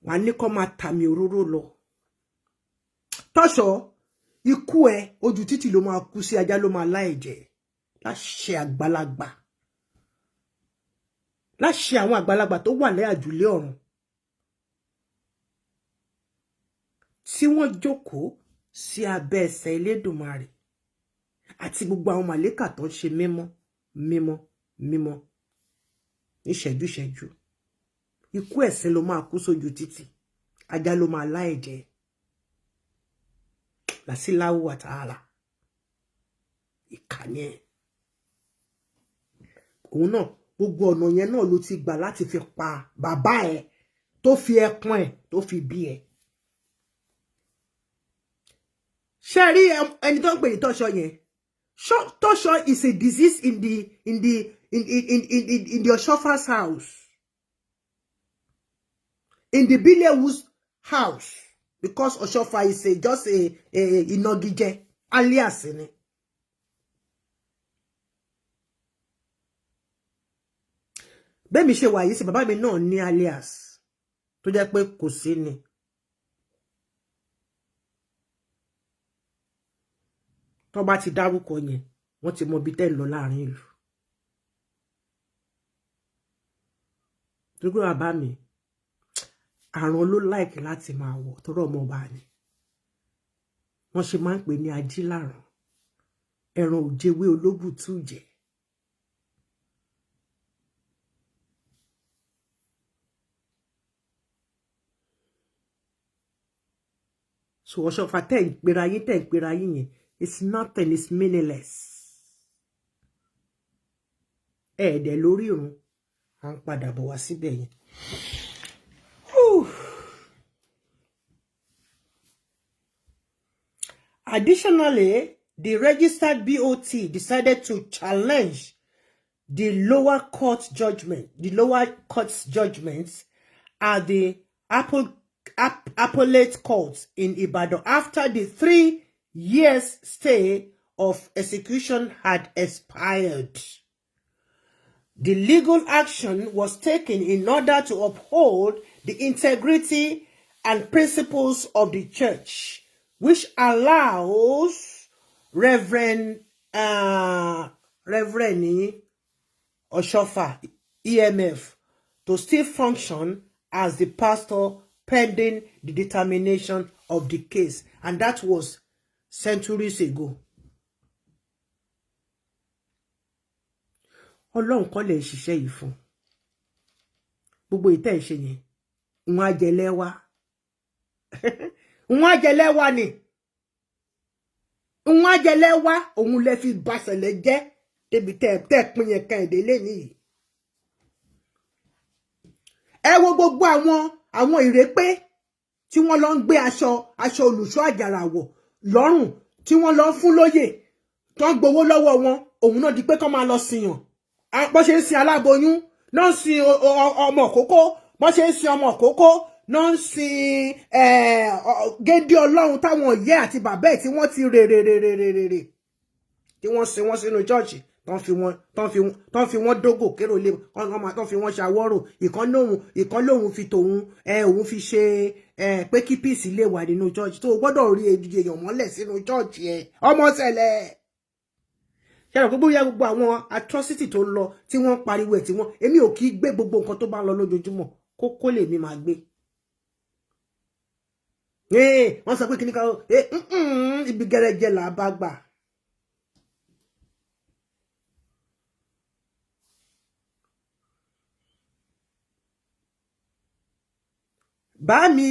wà ní kó máa tàmì òróró lọ. Tọ́ṣọ́, ikú ẹ, ojú títì ló máa kú sí, ajá ló máa lá ẹ̀jẹ̀. Láṣẹ àgbàlagbà, láṣẹ àwọn àgbàlagbà tó wà lẹ́ àjùlé ọ̀run tí wọ́n jókòó sí abẹ́ ẹsẹ̀ Elédùmarè àti gbogbo àwọn màlẹ́kà tó ń ṣe mímọ́ mímọ́ mímọ́ ní ṣẹ́jú ṣẹ́jú, ikú ẹ̀sìn ló máa kú sójú títì, ajá ló máa lá ẹ̀jẹ̀. Làsíláwù àtàlà, ìkànnì ẹ̀ òun náà, gbogbo ọ̀nà yẹn náà ló ti gbà láti fi pa bàbá ẹ̀ tó fi ẹpọn ẹ̀ tó fi bí ẹ̀. Ṣe rí ẹni tó ń pè ní Tọ́ṣọ́ yẹn? Tọ́ṣọ́ is a disease in the Oshofa's house, in the Bilewu's house, because Oshofa is a just a ìnagijẹ, alias ni. Bẹ́ẹ̀ mi ṣe wà yìí sí, bàbá mi náà ní alias tó jẹ́ pé kò sí ni. Tó bá ti dárúkọ yẹn, wọ́n ti mọ ibi tẹ́ ń lọ láàrin ìlú. Torí pé bàbá mi, àrùn ló like láti máa wọ̀, torí ọmọ ọba ni. Wọ́n ṣe máa ń pè ní ajílàrùn, ẹran òjèwé olóbùtú jẹ. So Ọ̀ṣọ́fà tẹ́ ń pera yín, tẹ́ ń pera yín yẹn, it's nothing, it's meaningless. Ẹ̀ẹ́dẹ̀ lórí ìrun, à ń padà bọ̀ wá síbẹ̀ yẹn. Additionally, the registered BOT decided to challenge the lower court's judgments at the appellate court in Ibadan after the 3 years stay of execution had expired. The legal action was taken in order to uphold the integrity and principles of the church, which allows Reverend Oshofa EMF to still function as the pastor pending the determination of the case. And that was centuries ago. Ọlọ́run kọ́ lè ṣiṣẹ́ yìí fún. Gbogbo ìtẹ́ ìṣe yẹn, wọn á jẹ lẹ́wà. Wọn á jẹ lẹ́wà ni. Wọn á jẹ lẹ́wà, òun lẹ fi basẹ̀lẹ̀ jẹ́ débi tẹ́ pín yẹn kan èdè lẹ́nìí. Ẹ wo gbogbo àwọn ìrépé tí wọ́n lọ ń gbé aṣọ olùṣọ́ àjàrà wọ̀ lọ́rùn, tí wọ́n lọ ń fún lóyè, tó ń gbowó lọ́wọ́ wọn, òun náà di pé kán máa lọ sìyàn. Bó ṣe ń sin aláboyún náà ń sin ọmọ kókó, bó ṣe ń sin ọmọ kókó. Náà ń sin géńdé Ọlọ́run táwọn ìyá àti bàbá ẹ̀ tí wọ́n ti rè rè rè rè rè rè, tí wọ́n sin wọ́n sínú church, tán fi wọ́n dógò kérò lé, tán fi wọ́n ṣàwọ́rò. Ìkan lóhun fi tòun ẹ, òun fi ṣe ẹ pé kí peace lè wà nínú church, tó o gbọ́dọ̀ rí èèyàn mọ́lẹ̀ sínú church ẹ. Ọmọ ṣẹlẹ̀ ṣẹlẹ̀ pé bóyá gbogbo àwọn atrocity tó ń lọ tí wọ́n pariwo ẹ̀ tí wọ́n, èmi ò kì í gbé gbogbo nǹkan tó bá ń lọ lójoojúmọ́. Kókó lèmi máa gbé. Wọ́n sọ pé kíní kan, ibi gẹ́rẹ́jẹ́ là bá gbà. Bá mi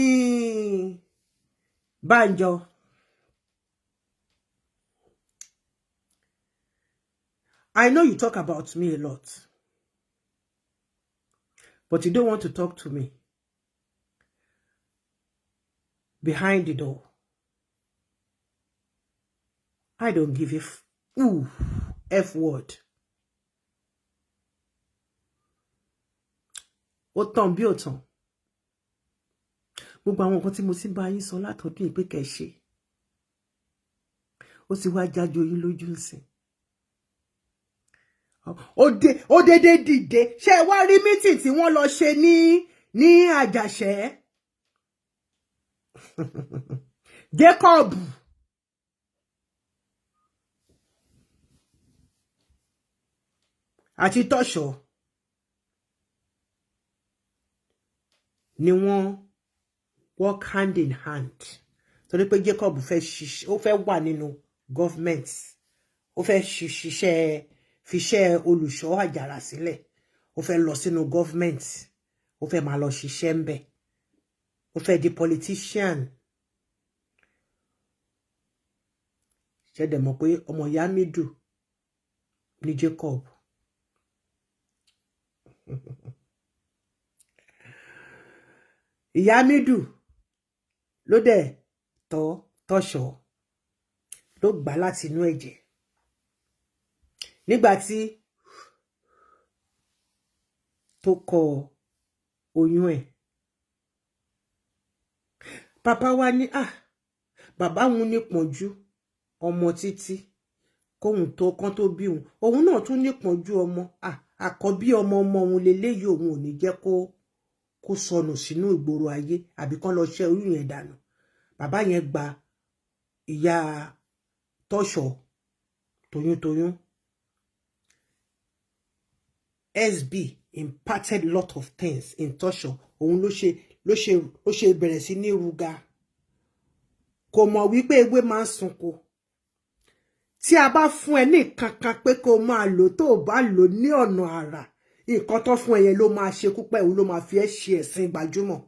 Bánjọ, I know you talk about me a lot, but you don't want to talk to me behind the door. I don't give a f ooh, F word. Ó tàn bí ó tàn. Gbogbo àwọn nǹkan tí mo ti ń bá yín sọ látọdún yìí pé kẹ́ ṣe. Ó ti wá jájọ yín lójú nsìn. Ó dédé dìde. Ṣé ẹ wá rí meeting tí wọ́n lọ ṣe ní Àjàṣẹ́? Jacob àti Tọ́ṣọ̀ ni wọ́n work hand in hand, torí pé Jacob fẹ́ ṣiṣẹ́, ó fẹ́ wà nínú government, ó fẹ́ ṣiṣẹ́, fiṣẹ́ olùṣọ́ àjàrà sílẹ̀, ó fẹ́ lọ sínú government, ó fẹ́ máa lọ ṣiṣẹ́ ń bẹ̀, ó fẹ́ di politician. Ṣẹ̀dẹ̀ mọ̀ pé ọmọ ìyá Mídù ní Jacob? Ìyá Mídù ló dẹ̀ tọ́ Tọ́ṣọ̀, ló gbà láti inú ẹ̀jẹ̀ nígbà tí tó kọ oyún ẹ̀. Bàbá wa ní, ah, bàbá òun ní pọ̀njú ọmọ títí kóhun tó kán tó bí òun, òun náà tún ní pọ̀njú ọmọ. Ah, àkọ́bí ọmọ ọmọ òun leléyìí, òun ò ní jẹ́ kó sọnù sínú ìgboro ayé àbí kán lọ ṣẹ́ oyún yẹn dànù. Bàbá yẹn gba ìyá Tọ́ṣọ̀ toyúntoyún. SB imparted lot of things in Tọ́ṣọ̀. Òun ló ṣe bẹ̀rẹ̀ sí ní ruga. Kò mọ̀ wípé ewé máa ń sunko. Tí a bá fún ẹ ní kankan pé kó máa lò, tó o bá lò ní ọ̀nà àrà, nǹkan tó fún ẹ yẹn ló máa ṣekú pẹ́, òun ló máa fi ẹ́ ṣe ẹ̀sìn gbajúmọ̀.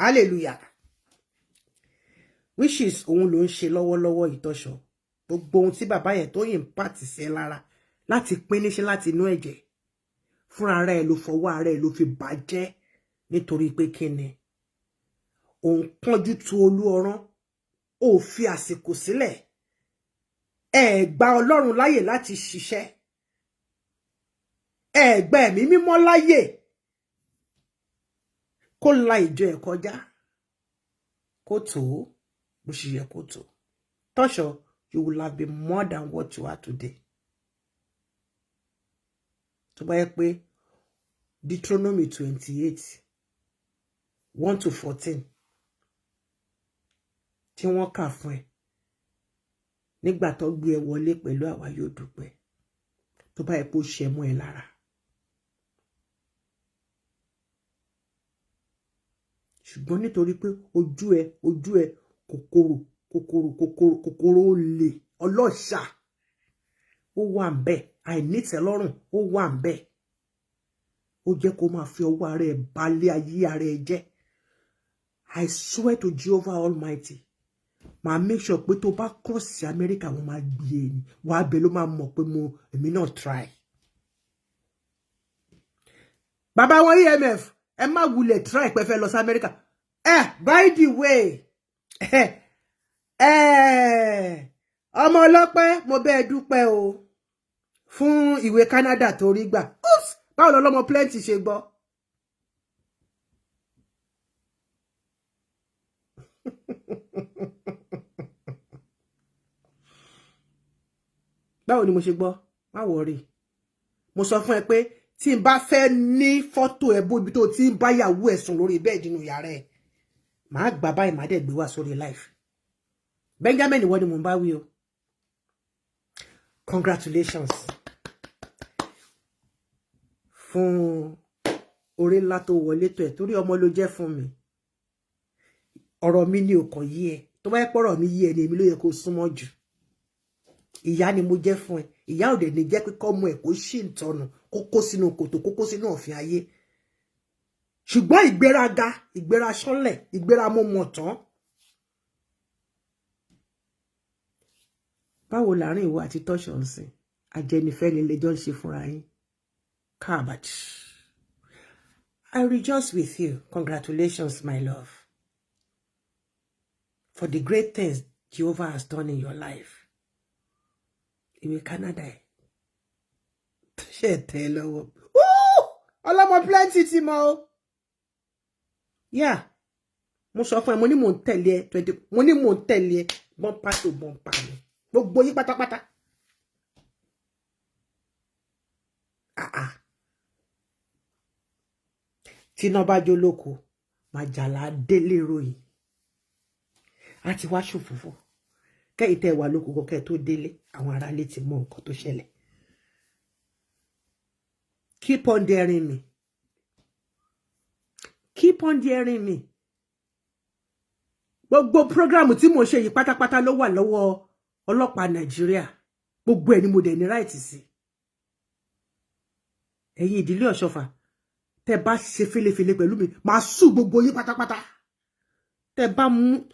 Hallelujah. Which is òun ló ń ṣe lọ́wọ́lọ́wọ́. Ìtọ́ṣọ̀, gbogbo ohun tí bàbá yẹn tó impart sí ẹ lára láti pín níṣẹ́ láti inú ẹ̀jẹ̀, fúnra ara ẹ̀ ló fọwọ́ ara ẹ̀ ló fi bàjẹ́. Nítorí pé kí ni? Òun kánjú tu olú ọrán, ó fi àsìkò sílẹ̀. Ẹ gba Ọlọ́run láyè láti ṣiṣẹ́, ẹ gba Ẹ̀mí Mímọ́ láyè kó la ìjọ ẹ̀ kọjá, kó tó bó ṣe yẹ kó tó. Tọ́ṣọ̀, you will have been more than what you are today tó bá yẹ pé Deuteronomy 28:1 to 14 tí wọ́n kà fún ẹ nígbà tó gbé ẹ wọlé pẹ̀lú àwa yóò dúpẹ́, tó bá yẹ pé ó ṣẹ mọ́ ẹ lára. Ṣùgbọ́n nítorí pé ojú ẹ kòkòrò kòkòrò kòkòrò kòkòrò olè ọlọ́ṣà ó wà ń bẹ̀, àìnítẹ́lọ́rùn ó wà ń bẹ̀, ó jẹ́ kó máa fi ọwọ́ ara ẹ̀ balẹ̀ ayé ara ẹ̀ jẹ́. I swear to Jehovah Almighty, màá make sure pé tó bá cross sí Amẹ́ríkà, wọ́n máa gbé e ní wàá bẹ, ló máa mọ̀ pé mo èmi náà try. Bàbá wọn EMF, ẹ má wulẹ̀ try pé fẹ́ lọ sí Amẹ́ríkà. By the way, ọmọ ọlọ́pẹ́, mo bẹ́ẹ̀ dúpẹ́ o fún ìwé Canada tó rí gbà. Oops, báwo lọlọ́mọ plenty ṣe gbọ́? Báwo ni mo ṣe gbọ́? Má worry, mo sọ fún ẹ pé tí n bá fẹ́ ní fọ́tò ẹ bó ibi tó ti ń báyàwó ẹ̀ sùn lórí bed nínú yàrá ẹ̀, màá gbà báyìí, màá dẹ̀ gbé wá sórí live. Benjamin, ìwọ ni mò ń bá wí o. Congratulations fún orí ńlá tó wọlé tó ẹ, torí ọmọ ló jẹ́ fún mi. Ọ̀rọ̀ mi ni ò kàn yí ẹ. Tó bá yẹ pọ̀rọ̀ mi yí ẹ ni, èmi ló yẹ kó súnmọ́ jù. Ìyá ni mo jẹ́ fún ẹ. Ìyá ò dẹ̀ ní jẹ́ pé kọ́mọ ẹ̀ kó ṣì ń tọ̀nà, kó kó sínú kòtò, kó kó sínú ọ̀fìn ayé. Ṣùgbọ́n ìgbéraga, ìgbéra ṣánlẹ̀, ìgbéra mo mọ̀ tán. Báwo láàrin ìwọ àti tọ́ṣọ̀ ń sìn? Ajẹnifẹ́ni lẹjọ́ ń ṣe fúnra yín. Káàbàtì. I rejoice with you. Congratulations, my love, for the great things Jehovah has done in your life. Ìwé Canada ẹ̀ ṣe tẹ́ lọ́wọ́. Ọlọ́mọ plenty ti mọ o. Yeah, mo sọ fún ẹ, mo ní mò ń tẹ̀lé ẹ 20, mo ní mò ń tẹ̀lé ẹ bumper to bumper ni, gbogbo yín pátápátá. Ah ah. Tí iná bá jó lóko, màjàlá délé ròyìn. A ti wá ṣòfófó. Kẹ́yìn tẹ́ wà lóko, kẹ́ tó délé, àwọn aráalé ti mọ nǹkan tó ṣẹlẹ̀. Keep on daring me. Keep on daring me. Gbogbo program tí mo ṣe yìí pátápátá ló wà lọ́wọ́ ọlọ́pàá Nàìjíríà. Gbogbo ẹ̀ ni mo dẹ̀ ní right sí. Ẹ̀yin ìdílé Ọ̀ṣọ́fà, tẹ́ bá ṣe fẹ́lẹ́fẹ́lẹ́ pẹ̀lú mi, màá sue gbogbo yín pátápátá. Tẹ́ bá mú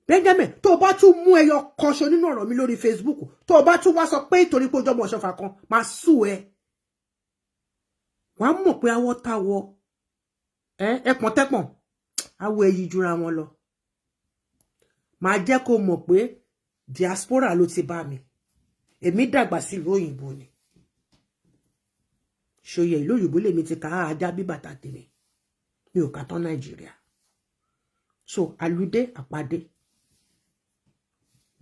Benjamin, tó bá tún mú ẹyọ kan ṣo nínú ọ̀rọ̀ mi lórí Facebook, tó bá tún wá sọ pé ìtorí pé ó jọmọ Ọ̀ṣọ́fà kan, màá sue ẹ. Wàá mọ̀ pé awọ́ táwọ̀ ẹpọ̀n tẹ́pọ̀n awọ ẹyí jura wọn lọ. Màá jẹ́ kó mọ̀ pé diaspora ló ti bá mi. Èmi dàgbà sí ìlú òyìnbó ni. Ṣòye ìlú òyìnbó lèmi ti kà á ajá bí bàtà tèmi. Mi ò kà tán Nàìjíríà. So àlùdé àpàdé.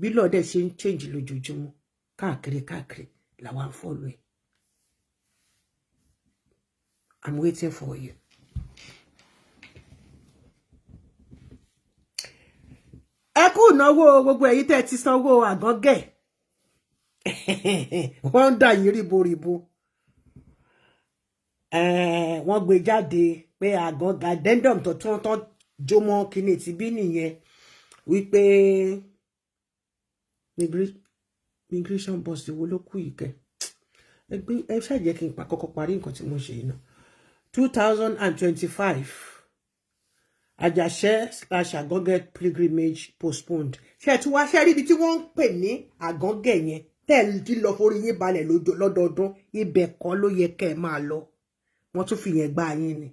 Bí lọ́ọ̀dẹ̀ ṣe ń change lójoojúmọ́ káàkiri káàkiri làwọn follow ẹ̀. I'm waiting for you. Ẹ kú ìnáwó gbogbo ẹ̀yin tẹ́ ti sanwó àgángẹ̀. Wọ́n ń dà yín ríboríbo. Wọ́n gbé jáde pé àgángẹ̀ addendum tó tún tán jómọ́ kíní ti bí nìyẹn, wípé migration boss wo ló kú yìí kẹ́. Ẹgbẹ́ ẹ ṣáà jẹ́ kí n pa kọ́kọ́ parí nǹkan tí mo ṣe yìí náà. 2025 Àjàṣẹ́/Àgángẹ̀ pilgrimage postponed. Ṣé ẹ tún wá ṣe rí ibi tí wọ́n ń pè ní Àgángẹ̀ yẹn tẹ́ ẹ ti lọ forí yín balẹ̀ lọ́dọọdún? Ibẹ̀ kọ́ ló yẹ kẹ́ ẹ máa lọ. Wọ́n tún fi yẹn gbá yín ni.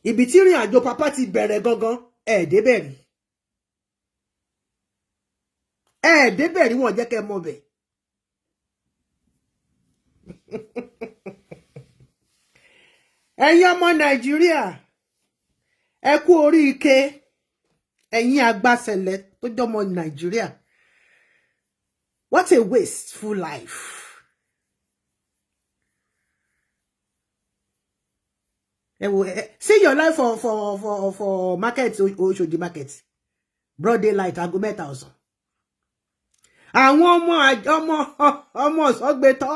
Ibi tí ìrìn àjò papa ti bẹ̀rẹ̀ gangan, ẹ̀ débẹ̀ rí, ẹ̀ débẹ̀ rí, wọ́n jẹ́ kẹ́ mọ̀ bẹ̀. Ẹ̀yin ọmọ Nàìjíríà, ẹ kú orí ike. Ẹ̀yin agbásẹ̀lẹ̀ tó jọmọ Nàìjíríà, what a wasteful life. Ẹ wo, see your life for market, Oṣòdì market, broad daylight, aago 3 ọ̀sán. Àwọn ọmọ ọmọ ọmọ ọ̀sọ́gbẹ́tọ́,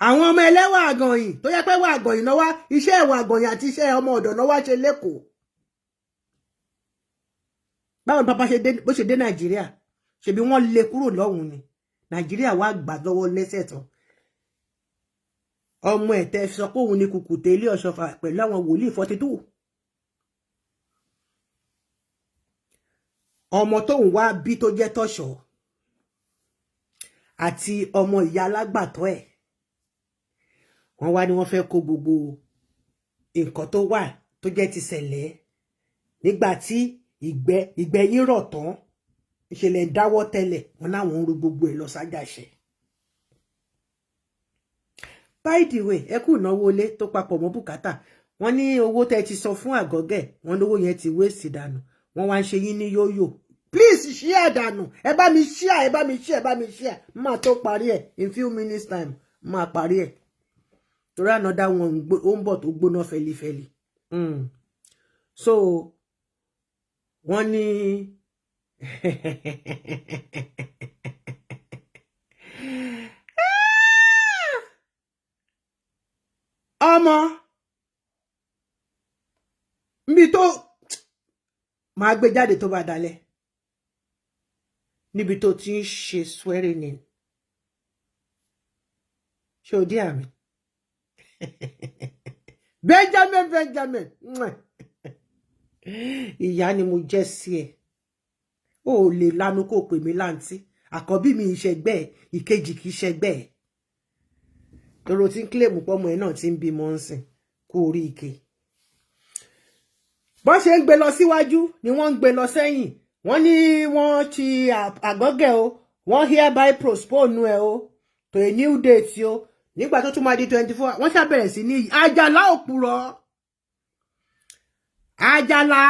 àwọn ọmọ ẹlẹ́wà àgànyìn tó yẹ pé wà àgànyìn náà wá, iṣẹ́ ẹ̀wà àgànyìn àti iṣẹ́ ọmọ ọ̀dọ̀ náà wá ṣe lẹ́kọ̀ọ́. Báwo ni bàbá bó ṣe dé Nàìjíríà? Ṣebí wọ́n lé kúrò lọ́hùn ni. Nàìjíríà wá gbà lọ́wọ́ lẹ́sẹ̀ tán. Ọmọ ẹ̀ tẹ́ sọ pé òun ni kùkùté ilé Ọ̀ṣọ́fà pẹ̀lú àwọn wòlíì 42. Ọmọ tóun wá bí tó jẹ́ tọ̀ṣọ̀ àti ọmọ ìyá alágbàtọ́ ẹ̀, wọ́n wá ní wọ́n fẹ́ kó gbogbo nǹkan tó wà tó jẹ́ ti ṣẹlẹ̀ nígbà tí ìgbẹ́ ìgbẹ́ yín rọ̀ tán, ìṣẹ̀lẹ̀ ń dáwọ́ tẹ́lẹ̀, wọn láwọn ń ro gbogbo ẹ̀ lọ sájàṣẹ. By the way, ẹ kú ìnáwó ilé tó papọ̀ mọ́ bùkátà. Wọ́n ní owó tẹ́ ti san fún Àgọ́gẹ̀, wọ́n lówó yẹn ti waste dànù. Wọ́n wá ń ṣe yín ní yóyò. Please share dànù. Ẹ bá mi share, ẹ bá mi share, ẹ bá mi share. Máa tó parí ẹ̀ in few minutes time, máa parí ẹ̀. Torí another one ó ń bọ̀ tó gbóná fẹlifẹli. So wọ́n ní ọmọ níbi tó máa gbé jáde tó bá dalẹ̀, níbi tó ti ń ṣe swearing in, ṣé o dí àmì Benjamin? Benjamin, ìyá ni mo jẹ́ sí ẹ. O ò lè lanu kó pè mí láǹtí. Àkọ́bí mi ìṣẹ́gbẹ́ ẹ̀, ìkejì kì í ṣẹgbẹ́ ẹ̀. Toro tí ń claim pọ́mọ ẹ̀ náà ti ń bímọ ń sìn kú orí ike. Bọ́n ṣe ń gbé lọ síwájú ni wọ́n ń gbé lọ sẹ́yìn. Wọ́n ní wọ́n ti àgọ́gẹ́ o, wọ́n hereby postpone ẹ o to a new date o. Nígbà tó tún máa di 24, wọ́n ṣàbẹ̀rẹ̀ sí ní Àjàlá òpùrọ̀, Àjàlá,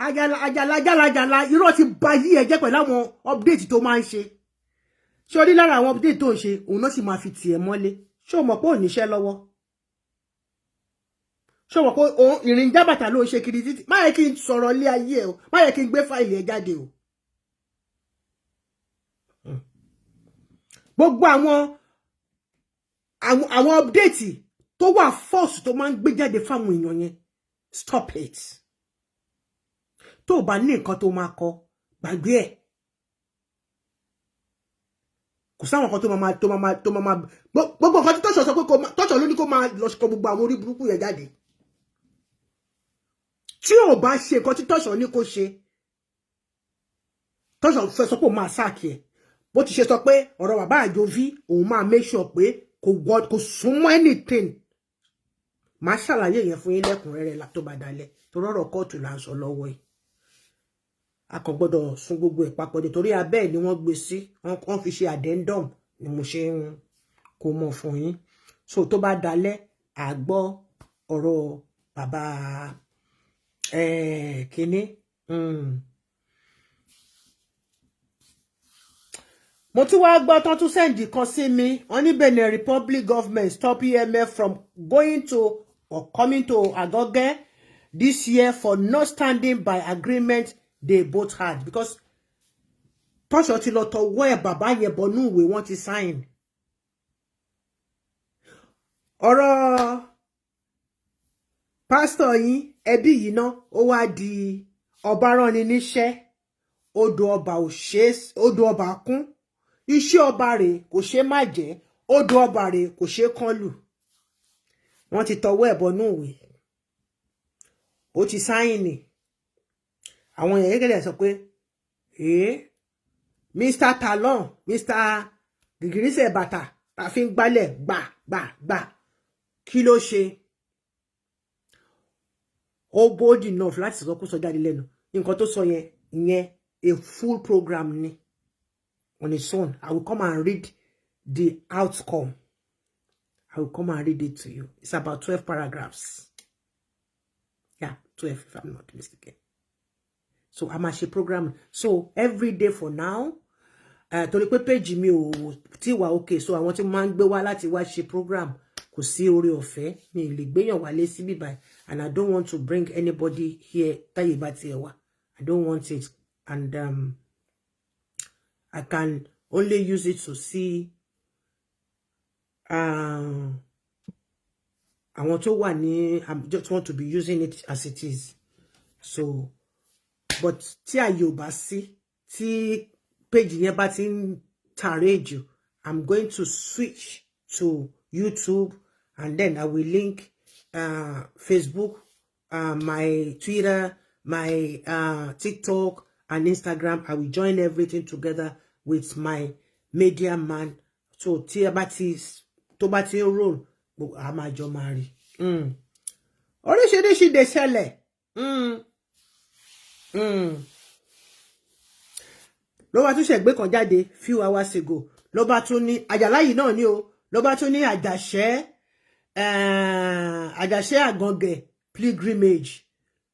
Àjàlá, Àjàlá, Àjàlá, Àjàlá. Irọ́ ti ba yí ẹ jẹ́ pẹ̀lú àwọn update tó máa ń ṣe. Ṣé o rí lára àwọn update tó ń ṣe, òun náà sì máa fi tiẹ̀ mọ́lé. Ṣé o mọ̀ pé ò níṣẹ́ lọ́wọ́? Ṣé o mọ̀ pé òun ìrìn jábàtà ló ń ṣe kiri títí? Má yẹ kí n sọ̀rọ̀ lé ayé ẹ o, má yẹ kí n gbé fáìlì ẹ jáde o. Gbogbo àwọn update tó wà false tó máa ń gbé jáde fáwọn èèyàn yẹn, stop it. Tó o bá ní nǹkan tó máa kọ, gbàgbé ẹ̀. Kò sáwọn kan tó máa gbogbo nǹkan tí tọ́ṣọ̀ sọ pé kó tọ́ṣọ̀ ló ní kó máa lọ kọ gbogbo àwọn orí burúkú yẹn jáde. Tí ò bá ṣe nǹkan tí tọ́ṣọ̀ ní kó ṣe, tọ́ṣọ̀ fẹ́ sọ pé òun máa sack ẹ̀. Bó ti ṣe sọ pé ọ̀rọ̀ bàbá àjòví, òun máa make sure pé kò wọ kò súnmọ́ anything. Màá ṣàlàyé yẹn fún yín lẹ́kùnrẹ́rẹ́ tó bá dalẹ̀, torí ọ̀rọ̀ kóòtù là ń sọ lọ́wọ́ yìí. A kò gbọ́dọ̀ sún gbogbo ẹ̀ papọ̀ nítorí abẹ́ ẹ̀ ni wọ́n gbé sí, wọ́n fi ṣe addendum ni mo ṣe ń kó mọ̀ fún yín. So tó bá dalẹ̀, à gbọ́ ọ̀rọ̀ bàbá kínní. Mo tún wá gbọ́ tán tún send kan sí mi. Wọ́n ní Benin Republic government stop EMF from going to or coming to Agoge this year for not standing by agreement they both had, because tọ́ṣọ̀ ti lọ tọwọ́ ẹ̀ bàbá yẹn bọnú ìwé, wọ́n ti sign. Ọ̀rọ̀ pásítọ̀ yín, ẹbí yìí ná, ó wá di ọba ránni níṣẹ́, odò ọba ò ṣe, odò ọba kún. Iṣẹ́ ọba rẹ̀ kò ṣe má jẹ́, odò ọba rẹ̀ kò ṣe kán lù. Wọ́n ti tọwọ́ ẹ̀ bọnú ìwé, ó ti sign. Àwọn èèyàn gẹ́gẹ́ sọ pé ee, Mr Talon, Mr gìgírísẹ̀ bàtà tá fi ń gbálẹ̀ gbà gbà gbà, kí ló ṣe? Ó bold enough láti sọ kó sọ jáde lẹ́nu nǹkan tó sọ yẹn. Ìyẹn a full program ni on its own. I will come and read the outcome. I will come and read it to you. It's about 12 paragraphs, yeah, 12 if I'm not mistaken. So a máa ṣe program, so every day for now, torí pé page mi ò tí wà okay. So àwọn tí mo máa ń gbé wá láti wá ṣe program, kò sí oore ọ̀fẹ́, mi ì lè gbéyàn wálé síbí báyìí, and I don't want to bring anybody here táyé bá tiẹ̀ wá. I don't want it, and I can only use it to see àwọn tó wà ní. I just want to be using it as it is. So, but tí àyè ò bá sí, tí page yẹn bá ti ń tàrẹ́ jù, I'm going to switch to YouTube, and then I will link Facebook, my Twitter, my TikTok and Instagram. I will join everything together with my media man. So tí ẹ bá ti tó bá ti ń roll, a máa jọ máa rí. Oríṣiríṣi dé ṣẹlẹ̀. Ló bá tún ṣẹ̀gbé kan jáde few hours ago, ló bá tún ní Àjàlá yìí náà ní o, ló bá tún ní Àjàṣẹ́, Àjàṣẹ́ Àgàngẹ̀ pilgrimage.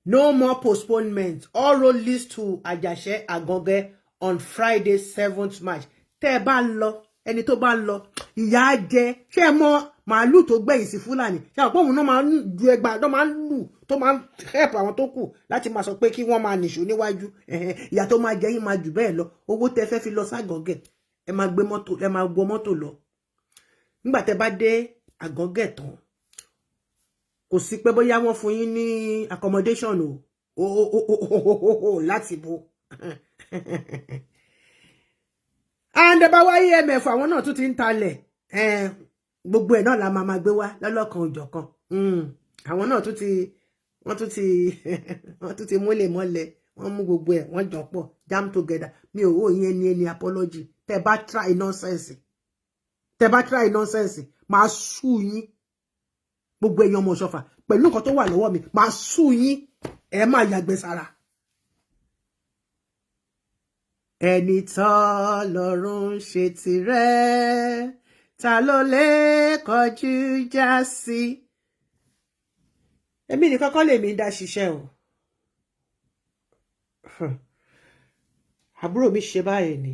No more postponement. All road leads to Ajase Agoge on Friday, 7th March. Tẹ́ ẹ bá lọ, ẹni tó bá lọ, ìyà á jẹ. Ṣé ẹ mọ màálù tó gbẹ̀yìn sí Fúlàní? Ṣé àwọn òun náà máa ń ju ẹgbàá tó máa ń lù tó máa ń help àwọn tó kù láti máa sọ pé kí wọ́n máa nìṣó níwájú? Ìyà tó máa jẹ yín máa jù bẹ́ẹ̀ lọ. Owó tẹ́ fẹ́ fi lọ ságọ̀gẹ̀, ẹ máa gbé mọ́tò, ẹ máa gbọ́ mọ́tò lọ. Nígbà tẹ́ bá dé Àgọ́gẹ̀ tán, kò sí pé bóyá wọ́n fún yín ní accommodation o láti bo. And bá wá EMF, àwọn náà tún ti ń talẹ̀. Gbogbo ẹ̀ náà la máa gbé wá lọ́lọ́kan òjọ̀kan. Àwọn náà tún ti wọ́n tún ti múlẹ̀ mọ́lẹ̀, wọ́n mú gbogbo ẹ̀, wọ́n jọ pọ̀, jam together. Mi ò wò yẹn ní ẹni apology. Tẹ́ bá try nonsense, tẹ́ bá try nonsense, máa sú yín. Gbogbo ẹ̀yin ọmọ Ọ̀ṣọ́fà, pẹ̀lú nǹkan tó wà lọ́wọ́ mi, máa sú yín, ẹ máa yàgbẹ́ sára. Ẹni tọ́lọ́run ṣe tirẹ̀, ta ló lè kọjú já sí? Èmi nìkan kọ́ lèmi ń dá ṣiṣẹ́ o. Àbúrò mi ṣe báyìí ni.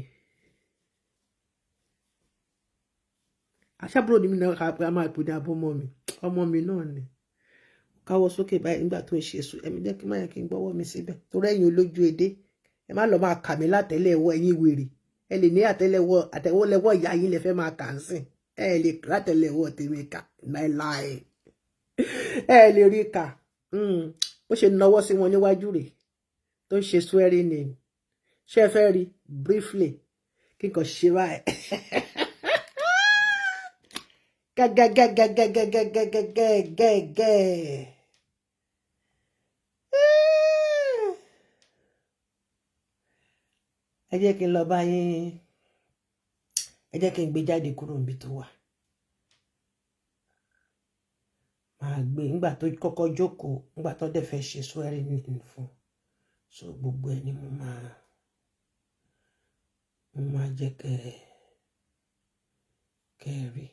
Aṣábúrò ní mi náà ká máa pè ní abọ́mọ mi, ọmọ mi náà ni. Káwọ́ sókè báyìí nígbà tó ń ṣe sùn. Ẹ̀mí jẹ́ kí má yẹ kí n gbọ́wọ́ mi síbẹ̀ torí ẹ̀yin olójú edé, ẹ má lọ máa kà mí látẹ́lẹwọ́. Ẹ̀yin wèrè, ẹ lè ní àtẹ́lẹwọ́ àtẹ́wọ́lẹ́wọ́ ìyá yín lè fẹ́ máa kà ń sìn. Ẹ lè látẹ́lẹwọ́ tèmi kà láéláé, ẹ lè rí kà. Bó ṣe nawọ́ sí wọn níwájú rẹ̀ tó ń ṣe swearing in, ṣé ẹ fẹ́ rí briefly kí n kàn ṣe báyìí? Gẹ́gẹ́gẹ́gẹ́gẹ́gẹ́gẹ́gẹ́gẹ́. Ẹ jẹ́ kí n lọ bá yín, ẹ jẹ́ kí n gbé jáde kúrò níbi tó wà. Máa gbé nígbà tó kọ́kọ́ jókòó, nígbà tó dẹ̀ fẹ́ ṣe swearing in fún. So gbogbo ẹ̀ ni mo máa jẹ́ kẹ́ ẹ rí.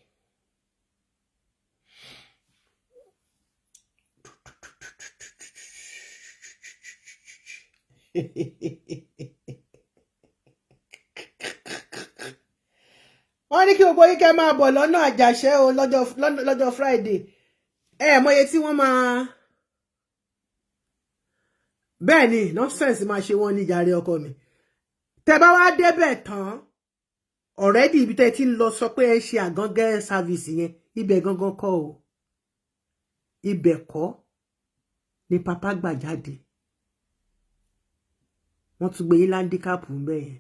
Wọ́n ní kí gbogbo yín kẹ́ máa bọ̀ lọ́nà Àjàṣẹ́ o lọ́jọ́ Friday. Ẹ mọye tí wọ́n máa, bẹ́ẹ̀ ni nonsense máa ṣe wọ́n ní jàre ọkọ mi. Tẹ́ bá wá débẹ̀ tán already, ibi tẹ́ ti ń lọ sọ pé ẹ ṣe àgángẹ́ service yẹn, ibẹ̀ gangan kọ́ o, ibẹ̀ kọ́ ni papa gbà jáde. Wọ́n tún gbé yín láńdíkàpù ń bẹ̀ yẹn.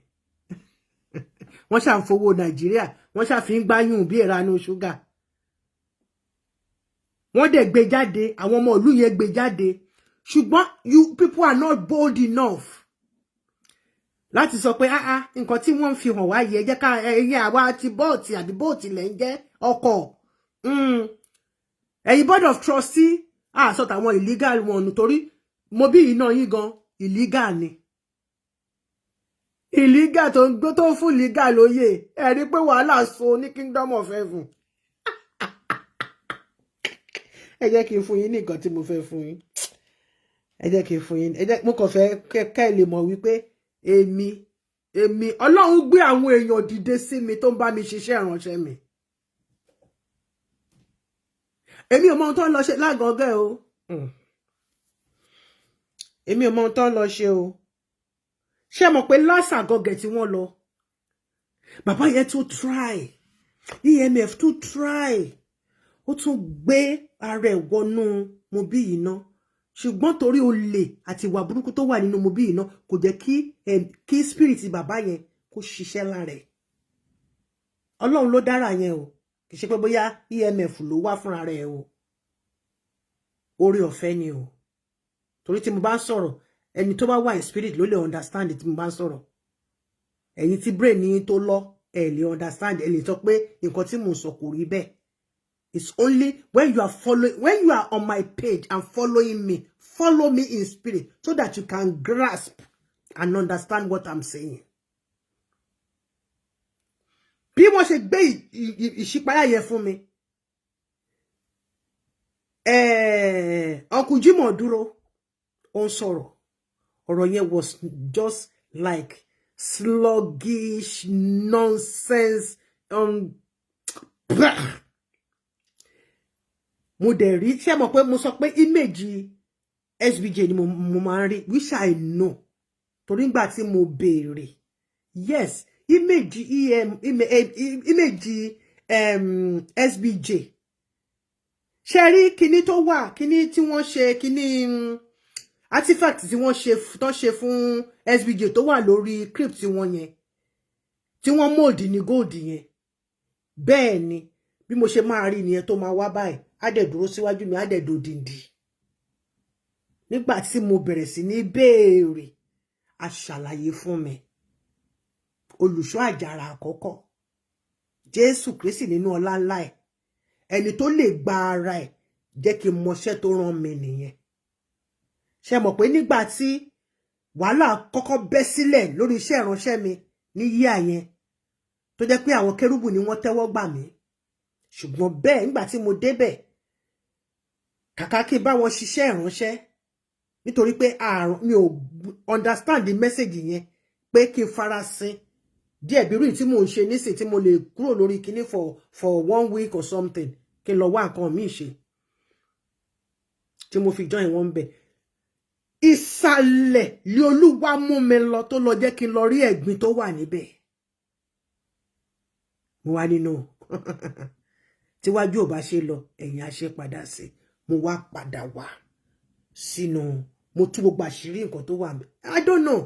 Wọ́n ṣàǹfowó Nàìjíríà, wọ́n ṣàfihàn gbáyùn bí ìranú ṣúgà. Wọ́n dẹ̀ gbé jáde, àwọn ọmọ ìlú yẹn gbé jáde, ṣùgbọ́n you people are not bold enough láti sọ pé ah ah, nǹkan tí wọ́n ń fi hàn wá yẹ jẹ́ ká ẹ̀yin àwa ti bọ́ọ̀tì àbí bóòtì lẹ́ ń jẹ́ ọkọ̀, ẹ̀yin board of trustee. Àṣọ tàwọn illegal wọn, torí mo bí iná yín gan illegal ni, illegal tó ń gbó tó ń fún legal lóye. Ẹ rí pé wàhálà so ní kingdom of heaven. Ẹ jẹ́ kí n fún yín ní nǹkan tí mo fẹ́ fún yín. Ẹ jẹ́ kí n fún yín, ẹ jẹ́ mo kàn fẹ́ kẹ́ ẹ lè mọ̀ wípé èmi Ọlọ́run gbé àwọn èèyàn dìde sí mi tó ń bá mi ṣiṣẹ́ ìránṣẹ́ mi. Èmi ò mọ ohun tó ń lọ ṣe lágọ̀ọ́gẹ́ o. Èmi ò mọ ohun tó ń lọ ṣe o. Ṣé mọ̀ pé lásàgọ́gẹ̀ tí wọ́n lọ, bàbá yẹn tún try, EMF tún try, ó tún gbé ara ẹ̀ wọnú mo bí yìí ná, ṣùgbọ́n torí olè àti ìwà burúkú tó wà nínú mo bí yìí ná, kò jẹ́ kí spirit bàbá yẹn kó ṣiṣẹ́ lára ẹ̀. Ọlọ́run ló dára yẹn o, kì í ṣe pé bóyá EMF ló wá fúnra rẹ̀ o. Orí ọ̀fẹ́ ni o, torí tí mo bá ń sọ̀rọ̀, ẹni tó bá wà in spirit ló lè understand tí mo bá ń sọ̀rọ̀. Ẹ̀yin tí brain yín tó lọ, ẹ lè understand, ẹ lè sọ pé nǹkan tí mo sọ kò rí bẹ́ẹ̀. It's only when you are following, when you are on my page and following me, follow me in spirit so that you can grasp and understand what I'm saying. Bí wọ́n ṣe gbé ìṣípayá yẹn fún mi, Uncle Jimoh dúró, Ó ń sọ̀rọ̀, ọ̀rọ̀ yẹn was just like sluggish nonsense. Mo dẹ̀ rí tí ẹ mọ̀ pé mo sọ pé image SBJ ni mo máa ń rí, which I know, torí ngbà tí mo béèrè, yes, image em image SBJ. Ṣe rí kinní tó wà, kinní tí wọ́n ṣe, kinní artifact tí wọ́n ṣe, tó ṣe fún SBJ, tó wà lórí crypt wọn yẹn, tí wọ́n mold ní gold yẹn. Bẹ́ẹ̀ ni bí mo ṣe máa rí nìyẹn, tó máa wá báyìí, á dẹ̀ dúró síwájú mi, á dẹ̀ dòdìndì. Nígbà tí mo bẹ̀rẹ̀ sí ní béèrè, a ṣàlàyé fún mi, olùṣọ́ àjàrà àkọ́kọ́, Jésù Kristi nínú ọlá ńlá ẹ̀, ẹni tó lè gba ara ẹ̀ jẹ́ kí n mọṣẹ́ tó rán mi nìyẹn. Ṣe mọ̀ pé nígbà tí wàhálà kọ́kọ́ bẹ́ sílẹ̀ lórí iṣẹ́ ìránṣẹ́ mi ní yíyà yẹn, tó jẹ́ pé àwọn kérúbù ni wọ́n tẹ́wọ́ gbà mí, ṣùgbọ́n bẹ́ẹ̀ nígbà tí mo débẹ̀, kàkà kí n bá wọn ṣiṣẹ́ ìránṣẹ́, nítorí pé àrùn mi ò understand the message yẹn, pé kí n farasin díẹ̀ bí rí tí mò ń ṣe nísìn, tí mo lè kúrò lórí kinní for one week or something, kí n lọ wá nǹkan míì ṣe, tí mo fi join wọn bẹ̀. Ìsàlẹ̀ lé Olúwa mú mi lọ, tó lọ jẹ́ kí n lọ rí ẹ̀gbin tó wà níbẹ̀. Mo wá nínú tíwájú ò bá ṣe lọ, ẹ̀yìn á ṣe padà sí. Mo wá padà wá sínú, mo tú gbogbo àṣírí nǹkan tó wà. I don't know,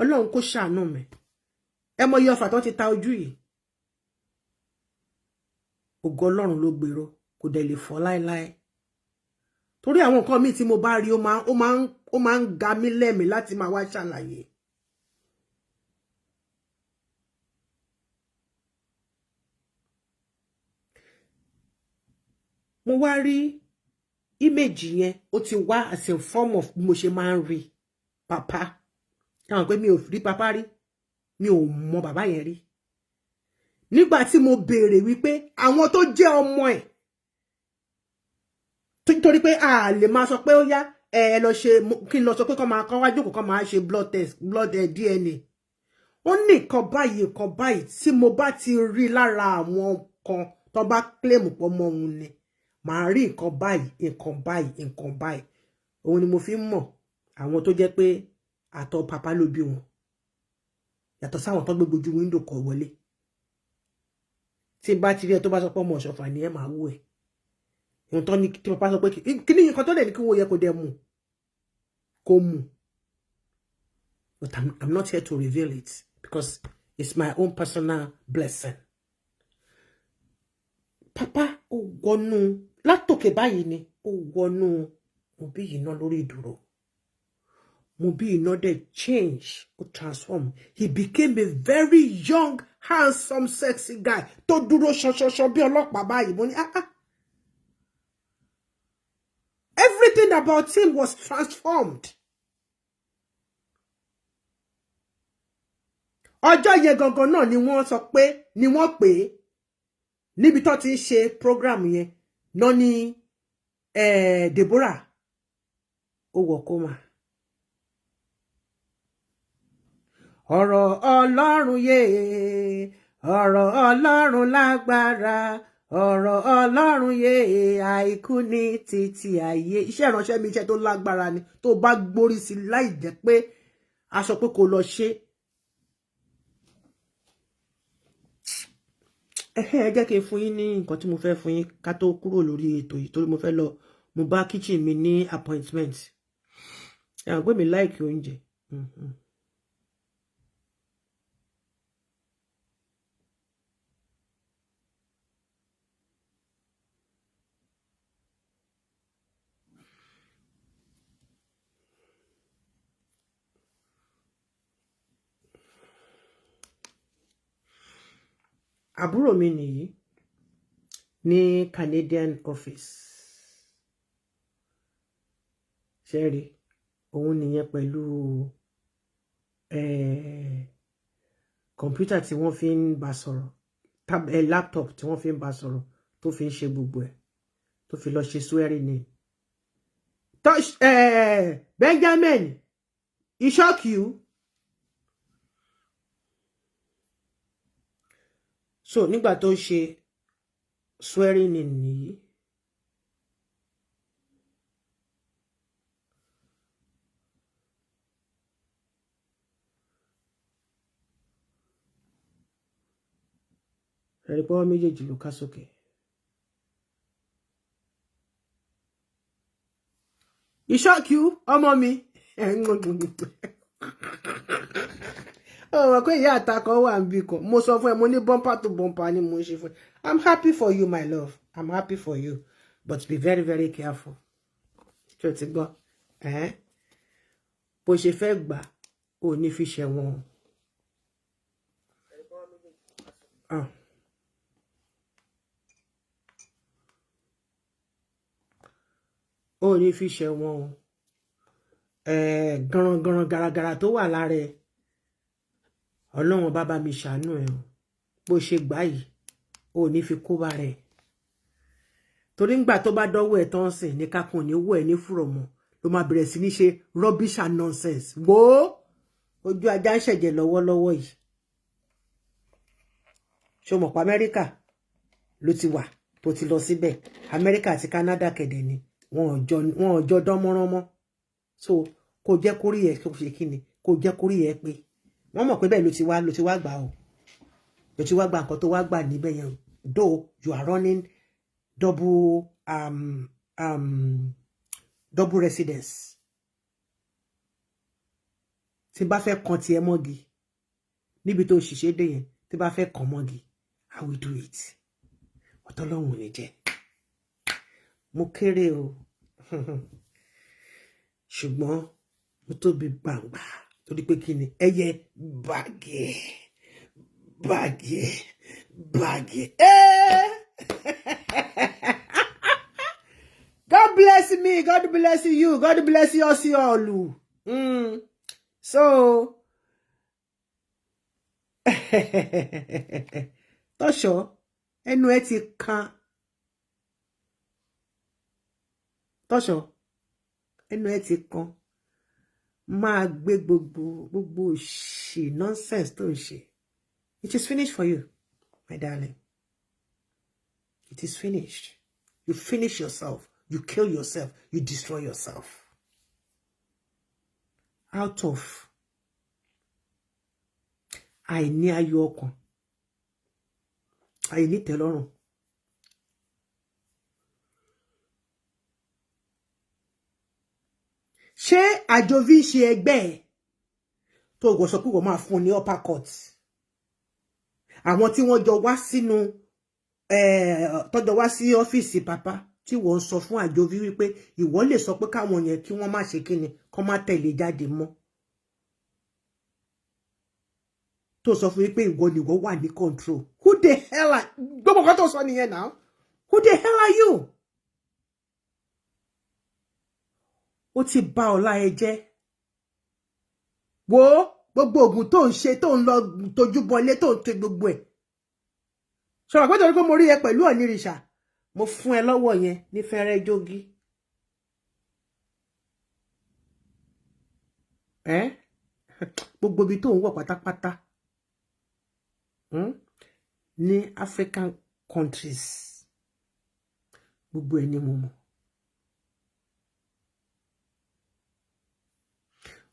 Ọlọ́run kó ṣàánú mi. Ẹ mọ iye ọfà tó ti ta ojú yìí. Ògo Ọlọ́run ló gbèrò, kò dẹ̀ lè fọ́ láéláé, torí àwọn nǹkan míì tí mo bá rí, ó máa ń ga mí lẹ́mìí láti máa wá ṣàlàyé. Mo wá rí image yẹn, ó ti wá as a form of bí mo ṣe máa ń rí pàpà. Káwọn pé mi ò rí pàpà rí, mi ò mọ bàbá yẹn rí. Nígbà tí mo béèrè wípé àwọn tó jẹ́ ọmọ ẹ̀, nítorí pé a lè máa sọ pé ó yá, ẹ lọ ṣe, kí n lọ sọ pé kọ́ máa kọ́ wá jókòó, kọ́ máa ṣe blood test, blood DNA. Ó ní nǹkan báyìí, nǹkan báyìí tí mo bá ti rí lára àwọn kan tó bá claim pọ̀ mọ́ òun ni, màá rí nǹkan báyìí, nǹkan báyìí, nǹkan báyìí. Òun ni mo fi ń mọ̀ àwọn tó jẹ́ pé àtọ̀ pàpà ló bí wọn, yàtọ̀ sáwọn tó gbé gbojú window kọ wọlé. Tí n bá ti rí ẹ tó bá sọ pé ọmọ ọ̀ṣọ̀fà ni ẹ, máa wú ẹ. Ohun tó ní tí pàpà sọ pé kí ní nǹkan tó lè ní kí wọ́n yẹ kó dẹ̀ mú kó mú. But I'm not here to reveal it because it's my own personal blessing. Papa ó wọnú látòkè báyìí ni, ó wọnú mo bí yìí náà lórí ìdúró. Mo bí iná dẹ̀ change, ó transform. He became a very young, handsome, sexy guy tó dúró ṣọṣọṣọ bí ọlọ́pàá báyìí. Mo ní, ah ah, everything about him was transformed. Ọjọ́ yẹn gangan náà ni wọ́n sọ pé ni wọ́n pè é níbi tó ti ń ṣe program yẹn náà ní Deborah ó wọ coma. Ọ̀rọ̀ Ọlọ́run yé, ọ̀rọ̀ Ọlọ́run lágbára, ọ̀rọ̀ Ọlọ́run yé, àìkú ní títí ayé. Iṣẹ́ ìránṣẹ́ mi, iṣẹ́ tó lágbára ni. Tó bá gbórí sí láì jẹ́ pé a sọ pé kó lọ ṣe. Ẹ jẹ́ kí n fún yín ní nǹkan tí mo fẹ́ fún yín ká tó kúrò lórí ètò yìí, torí mo fẹ́ lọ, mo bá kitchen mi ní appointment. Ẹ hàn pé mi like oúnjẹ. Àbúrò mi nìyí ní Canadian office. Ṣẹ́rí òun nìyẹn pẹ̀lú kọ̀ǹpútà tí wọ́n fi ń bá sọ̀rọ̀, laptop tí wọ́n fi ń bá sọ̀rọ̀, tó fi ń ṣe gbogbo ẹ̀, tó fi lọ ṣe swearing in. Touch Benjamin, he shock you. So nígbà tó ń ṣe swearing in nìyí. Ẹ̀rí pọ́wọ́ méjèèjì ló ká sókè. He shock you, ọmọ mi. Ọmọ pé ìyá àtakọ wà níbí kan. Mo sọ fún ẹ, mo ní bumper to bumper ni mo ń ṣe fún ẹ. I'm happy for you, my love. I'm happy for you. But be very, very careful. Ṣé o ti gbọ́? Bó ṣe fẹ́ gbà, ò ní fi ṣẹ̀wọ̀n. Ah. Ó ní fi ṣẹ̀wọ̀n o. Garangaran garagara tó wà lára ẹ. Ọlọ́run bá bá mi ṣàánú ẹ o. Bó ṣe gbà yìí, ó ní fi kó bá rẹ̀. Torí ngbà tó bá dọ́wọ́ ẹ̀ tán sìn ní kákùn ní wọ́ ẹ̀ ní fùrọ̀ mọ́ ló máa bẹ̀rẹ̀ sí ní ṣe rubbish and nonsense. Wo ojú ajá ń ṣẹ̀jẹ̀ lọ́wọ́lọ́wọ́ yìí. Ṣé o mọ̀ pé Amẹ́ríkà ló ti wà tó ti lọ síbẹ̀? Amẹ́ríkà àti Canada kẹ̀dẹ̀ ni wọn ò jọ dán mọ́rán mọ́. So kò jẹ́ kórí ẹ̀ kó ṣe kí ni, kò jẹ́ kórí ẹ̀ pé wọ́n mọ̀ pé bẹ́ẹ̀ ló ti wá gbà o, ló ti wá gba nǹkan tó wá gbà níbẹ̀ yẹn. Though you are running double residence. Tí bá fẹ́ kan tiẹ̀ mọ́gi níbi tó ṣiṣẹ́ dé yẹn, tí bá fẹ́ kàn mọ́gi, I will do it. Ọ̀tọ́lọ́hún ò ní jẹ́. Mo kéré o, ṣùgbọ́n mo tóbi gbàngbà, torí pé kí ni ẹyẹ bàgẹ́ bàgẹ́ bàgẹ́. God bless me, God bless you, God bless us all. So Tọ́ṣọ̀, ẹnu ẹ ti kan. Tọ́ṣọ̀, ẹnu ẹ ti kan. Máa gbé gbogbo òṣì nonsense tó ń ṣe. It is finished for you, my darling. It is finished. You finish yourself, you kill yourself, you destroy yourself. Out of àìní ayọ̀ ọkàn, àìní tẹ́lọ́rùn. Ṣé àjòví ṣe ẹgbẹ́ ẹ̀ tó gbọ́ sọ pé wọ́n máa fún ní upper court? Àwọn tí wọ́n jọ wá sínú, tọ́jọ́ wá sí ọ́fíìsì pàpá, tí wọ́n sọ fún àjòví wípé ìwọ lè sọ pé káwọn yẹn kí wọ́n má ṣe kíni, kọ́ má tẹ̀lé jáde mọ́, tó sọ fún wípé ìwọ ni ìwọ wà ní control. Who the hell are gbogbo kan tó sọ nìyẹn now? Who the hell are you? Ó ti bà ọlá ẹ jẹ́. Wo gbogbo oògùn tó ń ṣe, tó ń lọ tójú bọlé, tó ń tẹ gbogbo ẹ̀. Sọ̀rọ̀ pé torí pé mo rí ẹ pẹ̀lú Ọ̀nìrìṣà, mo fún ẹ lọ́wọ́ yẹn ní fẹ́rẹ́ jógí. Ẹ gbogbo ibi tó ń wọ̀ pátápátá ní African countries, gbogbo ẹ ní mo mọ̀.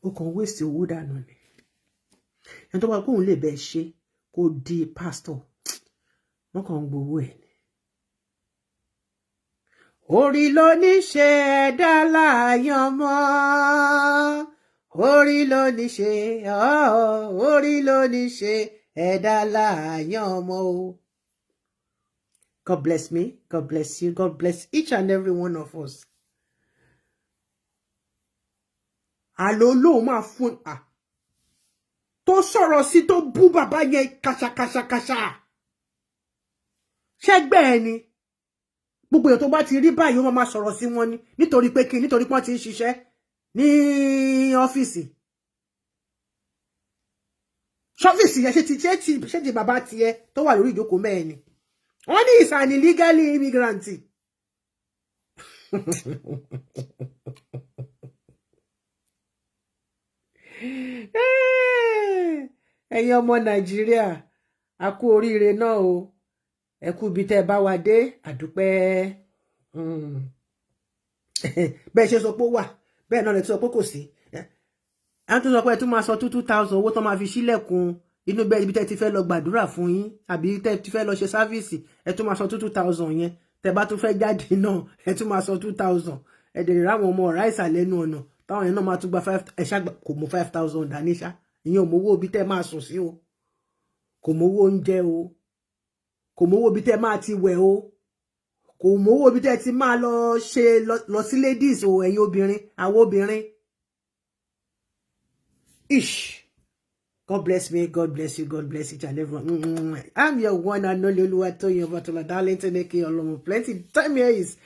Ó kàn waste owó dànù ni. Ẹni tó bá kóun lè bẹ́ẹ̀ ṣe kó di pastor, wọ́n kàn ń gbowó ẹ̀ ni. Orí ló ní ṣe ẹ̀dá láàyàn mọ́. Orí ló ní ṣe, orí ló ní ṣe ẹ̀dá láàyàn mọ́ o. God bless me, God bless you, God bless each and every one of us. Àlọ́ olóhùn máa fún à tó sọ̀rọ̀ sí, tó bú bàbá yẹn kàṣàkàṣàkàṣà. Ṣẹ́gbẹ́ ẹ ni gbogbo èèyàn tó bá ti rí báyìí, ó máa sọ̀rọ̀ sí wọn ni. Nítorí pé kí? Nítorí pé wọ́n ti ń ṣiṣẹ́ ní ọ́fíìsì. Ṣọ́fíìsì yẹn ṣe ti bàbá tiẹ̀ tó wà lórí ìjókòó mẹ́ẹ̀ ni. Wọ́n ní is an illegal immigrant. Ẹ̀yin ọmọ Nàìjíríà, a kú oríire náà o. Ẹ kú ibi tẹ́ ẹ bá wa dé, àdúpẹ́. Bẹ́ẹ̀ ṣe sọ pé ó wà, bẹ́ẹ̀ náà lè tún sọ pé kò sí. À ń tún sọ pé ẹ tún máa sọ 2,000 owó tó máa fi sílẹ̀kùn inú bẹ́ẹ̀, ibi tẹ́ ti fẹ́ lọ gbàdúrà fún yín àbí tẹ́ ti fẹ́ lọ ṣe service. Ẹ tún máa sọ 2,000 yẹn. Tẹ́ bá tún fẹ́ jáde náà, ẹ tún máa sọ 2,000. Ẹ dẹ̀ ráwọn ọmọ ọ̀rá ìsàlẹ̀ ẹnu ọ̀nà táwọn yẹn náà máa tún gba five. Ẹ ṣá kò mú 5,000 dání ṣá. Ìyẹn ò mówó ibi tẹ́ máa sùn sí o, kò mówó oúnjẹ o, kò mówó ibi tẹ́ máa ti wẹ̀ o, kò mówó ibi tẹ́ ti máa lọ ṣe lọ sí ladies o. Ẹ̀yin obìnrin, àwọn obìnrin. Ish. God bless me, God bless you, God bless each and everyone. I'm your one and only Oluwatoyin Obatola Darlington aka Olomo Plenty. Time here is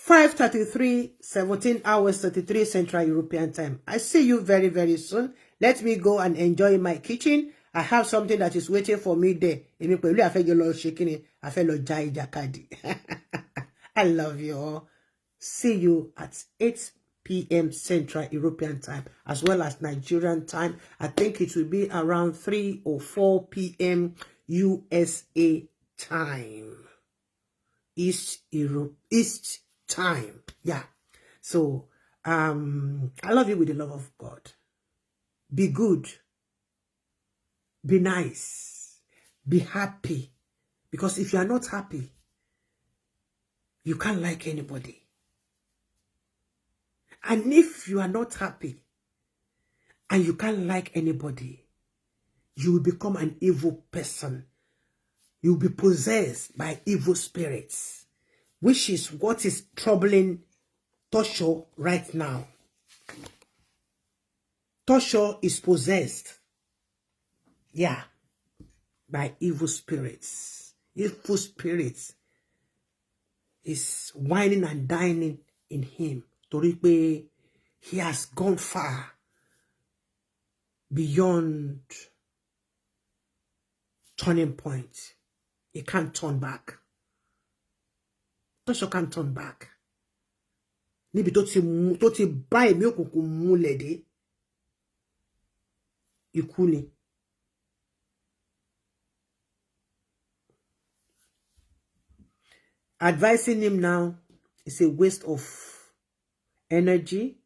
5:33, 17 hours 33 Central European Time. I see you very, very soon. Let me go and enjoy my kitchen. I have something that is waiting for me there. Èmi pẹ̀lú àfẹ́jọ́ lọ ṣe kíni, a fẹ́ lọ ja ìjàkadì. I love you all. See you at 8 p.m. Central European Time, as well as Nigerian time. I think it will be around 3 or 4 p.m. USA time. East Europe, East time. Yeah. So, I love you with the love of God. Be good. Be nice. Be happy. Because if you are not happy, you can't like anybody. And if you are not happy and you can't like anybody, you will become an evil person. You will be possessed by evil spirits, which is what is troubling Tosho right now. Tosho is possessed, yeah, by evil spirits. Evil spirits is wining and dining in him. Torí pé he has gone far beyond turning point. He can't turn back. Tosho can't turn back. Níbi tó ti bá ẹ̀mí òkùnkùn múlẹ̀ dé. Ikú ni. Advising him now is a waste of energy,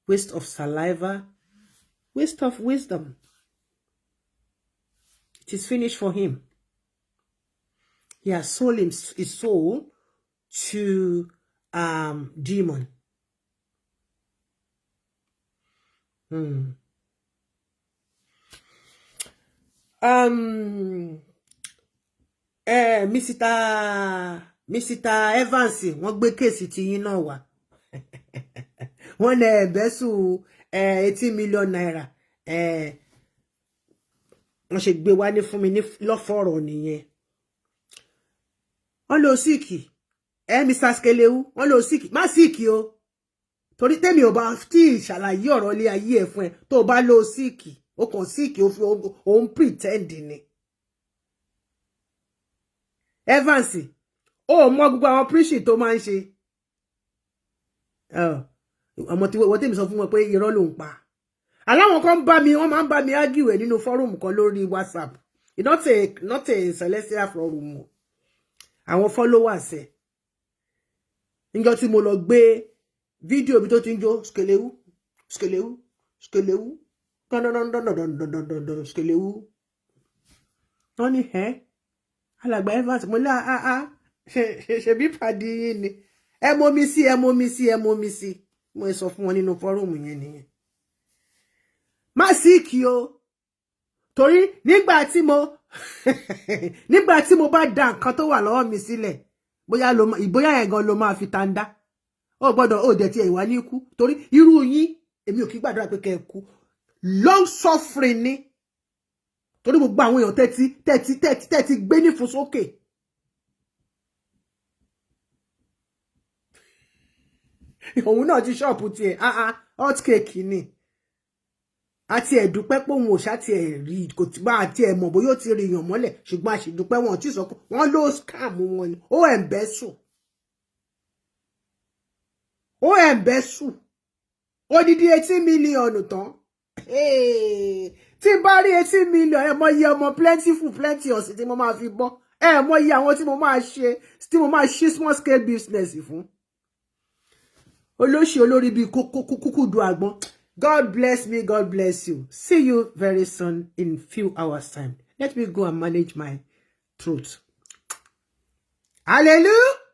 waste of saliva, waste of wisdom. It is finished for him. He has sold his soul to demon. Mr. Evans, wọ́n gbé case tí yín náà wá. Wọ́n lẹ embezzle ₦80 million. Wọ́n ṣe gbé wá ní fún mi ní lọ́fọ̀ọ̀rọ̀ nìyẹn. Wọ́n lọ sick Mr. Skelewu, wọ́n lọ sick. Má sick o, torí tèmi ò bá tí ìṣàlàyé ọ̀rọ̀ ilé ayé ẹ̀ fún ẹ. Tó bá lọ sick, ó kàn sick, ó fi òun pretend ni. Evans, ó mọ gbogbo àwọn preaching tó máa ń ṣe. Ọmọ tí wọ́n tèmi sọ fún wọn pé irọ́ ló ń pa. Aláwọn kan bá mi, wọ́n máa ń bá mi argue ẹ̀ nínú forum kan lórí WhatsApp, not a celestial forum o. Àwọn followers ẹ̀, níjọ́ tí mo lọ gbé fídíò mi tó ti ń jó skelewu skelewu skelewu dandandandandandandandan skelewu, wọ́n ní ẹ́ alàgbà Evans. Mo ní àá ṣe bí pàdé yín ni. Ẹ mọ mi sí, ẹ mọ mi sí, ẹ mọ mi sí. Mo sọ fún wọn nínú forum yẹn nìyẹn. Má sick o, torí nígbà tí mo bá da nǹkan tó wà lọ́wọ́ mi sílẹ̀, bóyá ló ìbóyá yẹn gan ló máa fi tanda. Ó gbọ́dọ̀ ó dẹ̀ tiẹ̀ ìwà ní ikú, torí irú yín, èmi ò kí gbàdúrà pé kẹ́ ẹ kú. Long suffering ni, torí gbogbo àwọn èèyàn tẹ́tí tẹ́tí tẹ́tí tẹ́tí gbé nífun sókè. Òun náà ti ṣọ́ọ̀pù tiẹ̀, ah ah, hot cake ni. Àti ẹ̀dúpẹ́ pé òun ò ṣá tiẹ̀ rí, kò tí bá àti ẹ̀ mọ̀ bóyá ó ti rí yàn mọ́lẹ̀, ṣùgbọ́n àṣìdúpẹ́ wọn tí sọ pé wọ́n ló scam wọn ni ó embezzle. Ó embezzle odidi 18 million tán. Tí n bá rí 18 million, ẹ mọ iye ọmọ plentiful plenty ọ̀sìn tí mo máa fi bọ́. Ẹ mọ iye àwọn tí mo máa ṣe, tí mo máa ṣí small scale business fún. Olóṣì, olórí bíi kúkú du àgbọn. God bless me, God bless you. See you very soon, in few hours' time. Let me go and manage my throat. Hallelujah.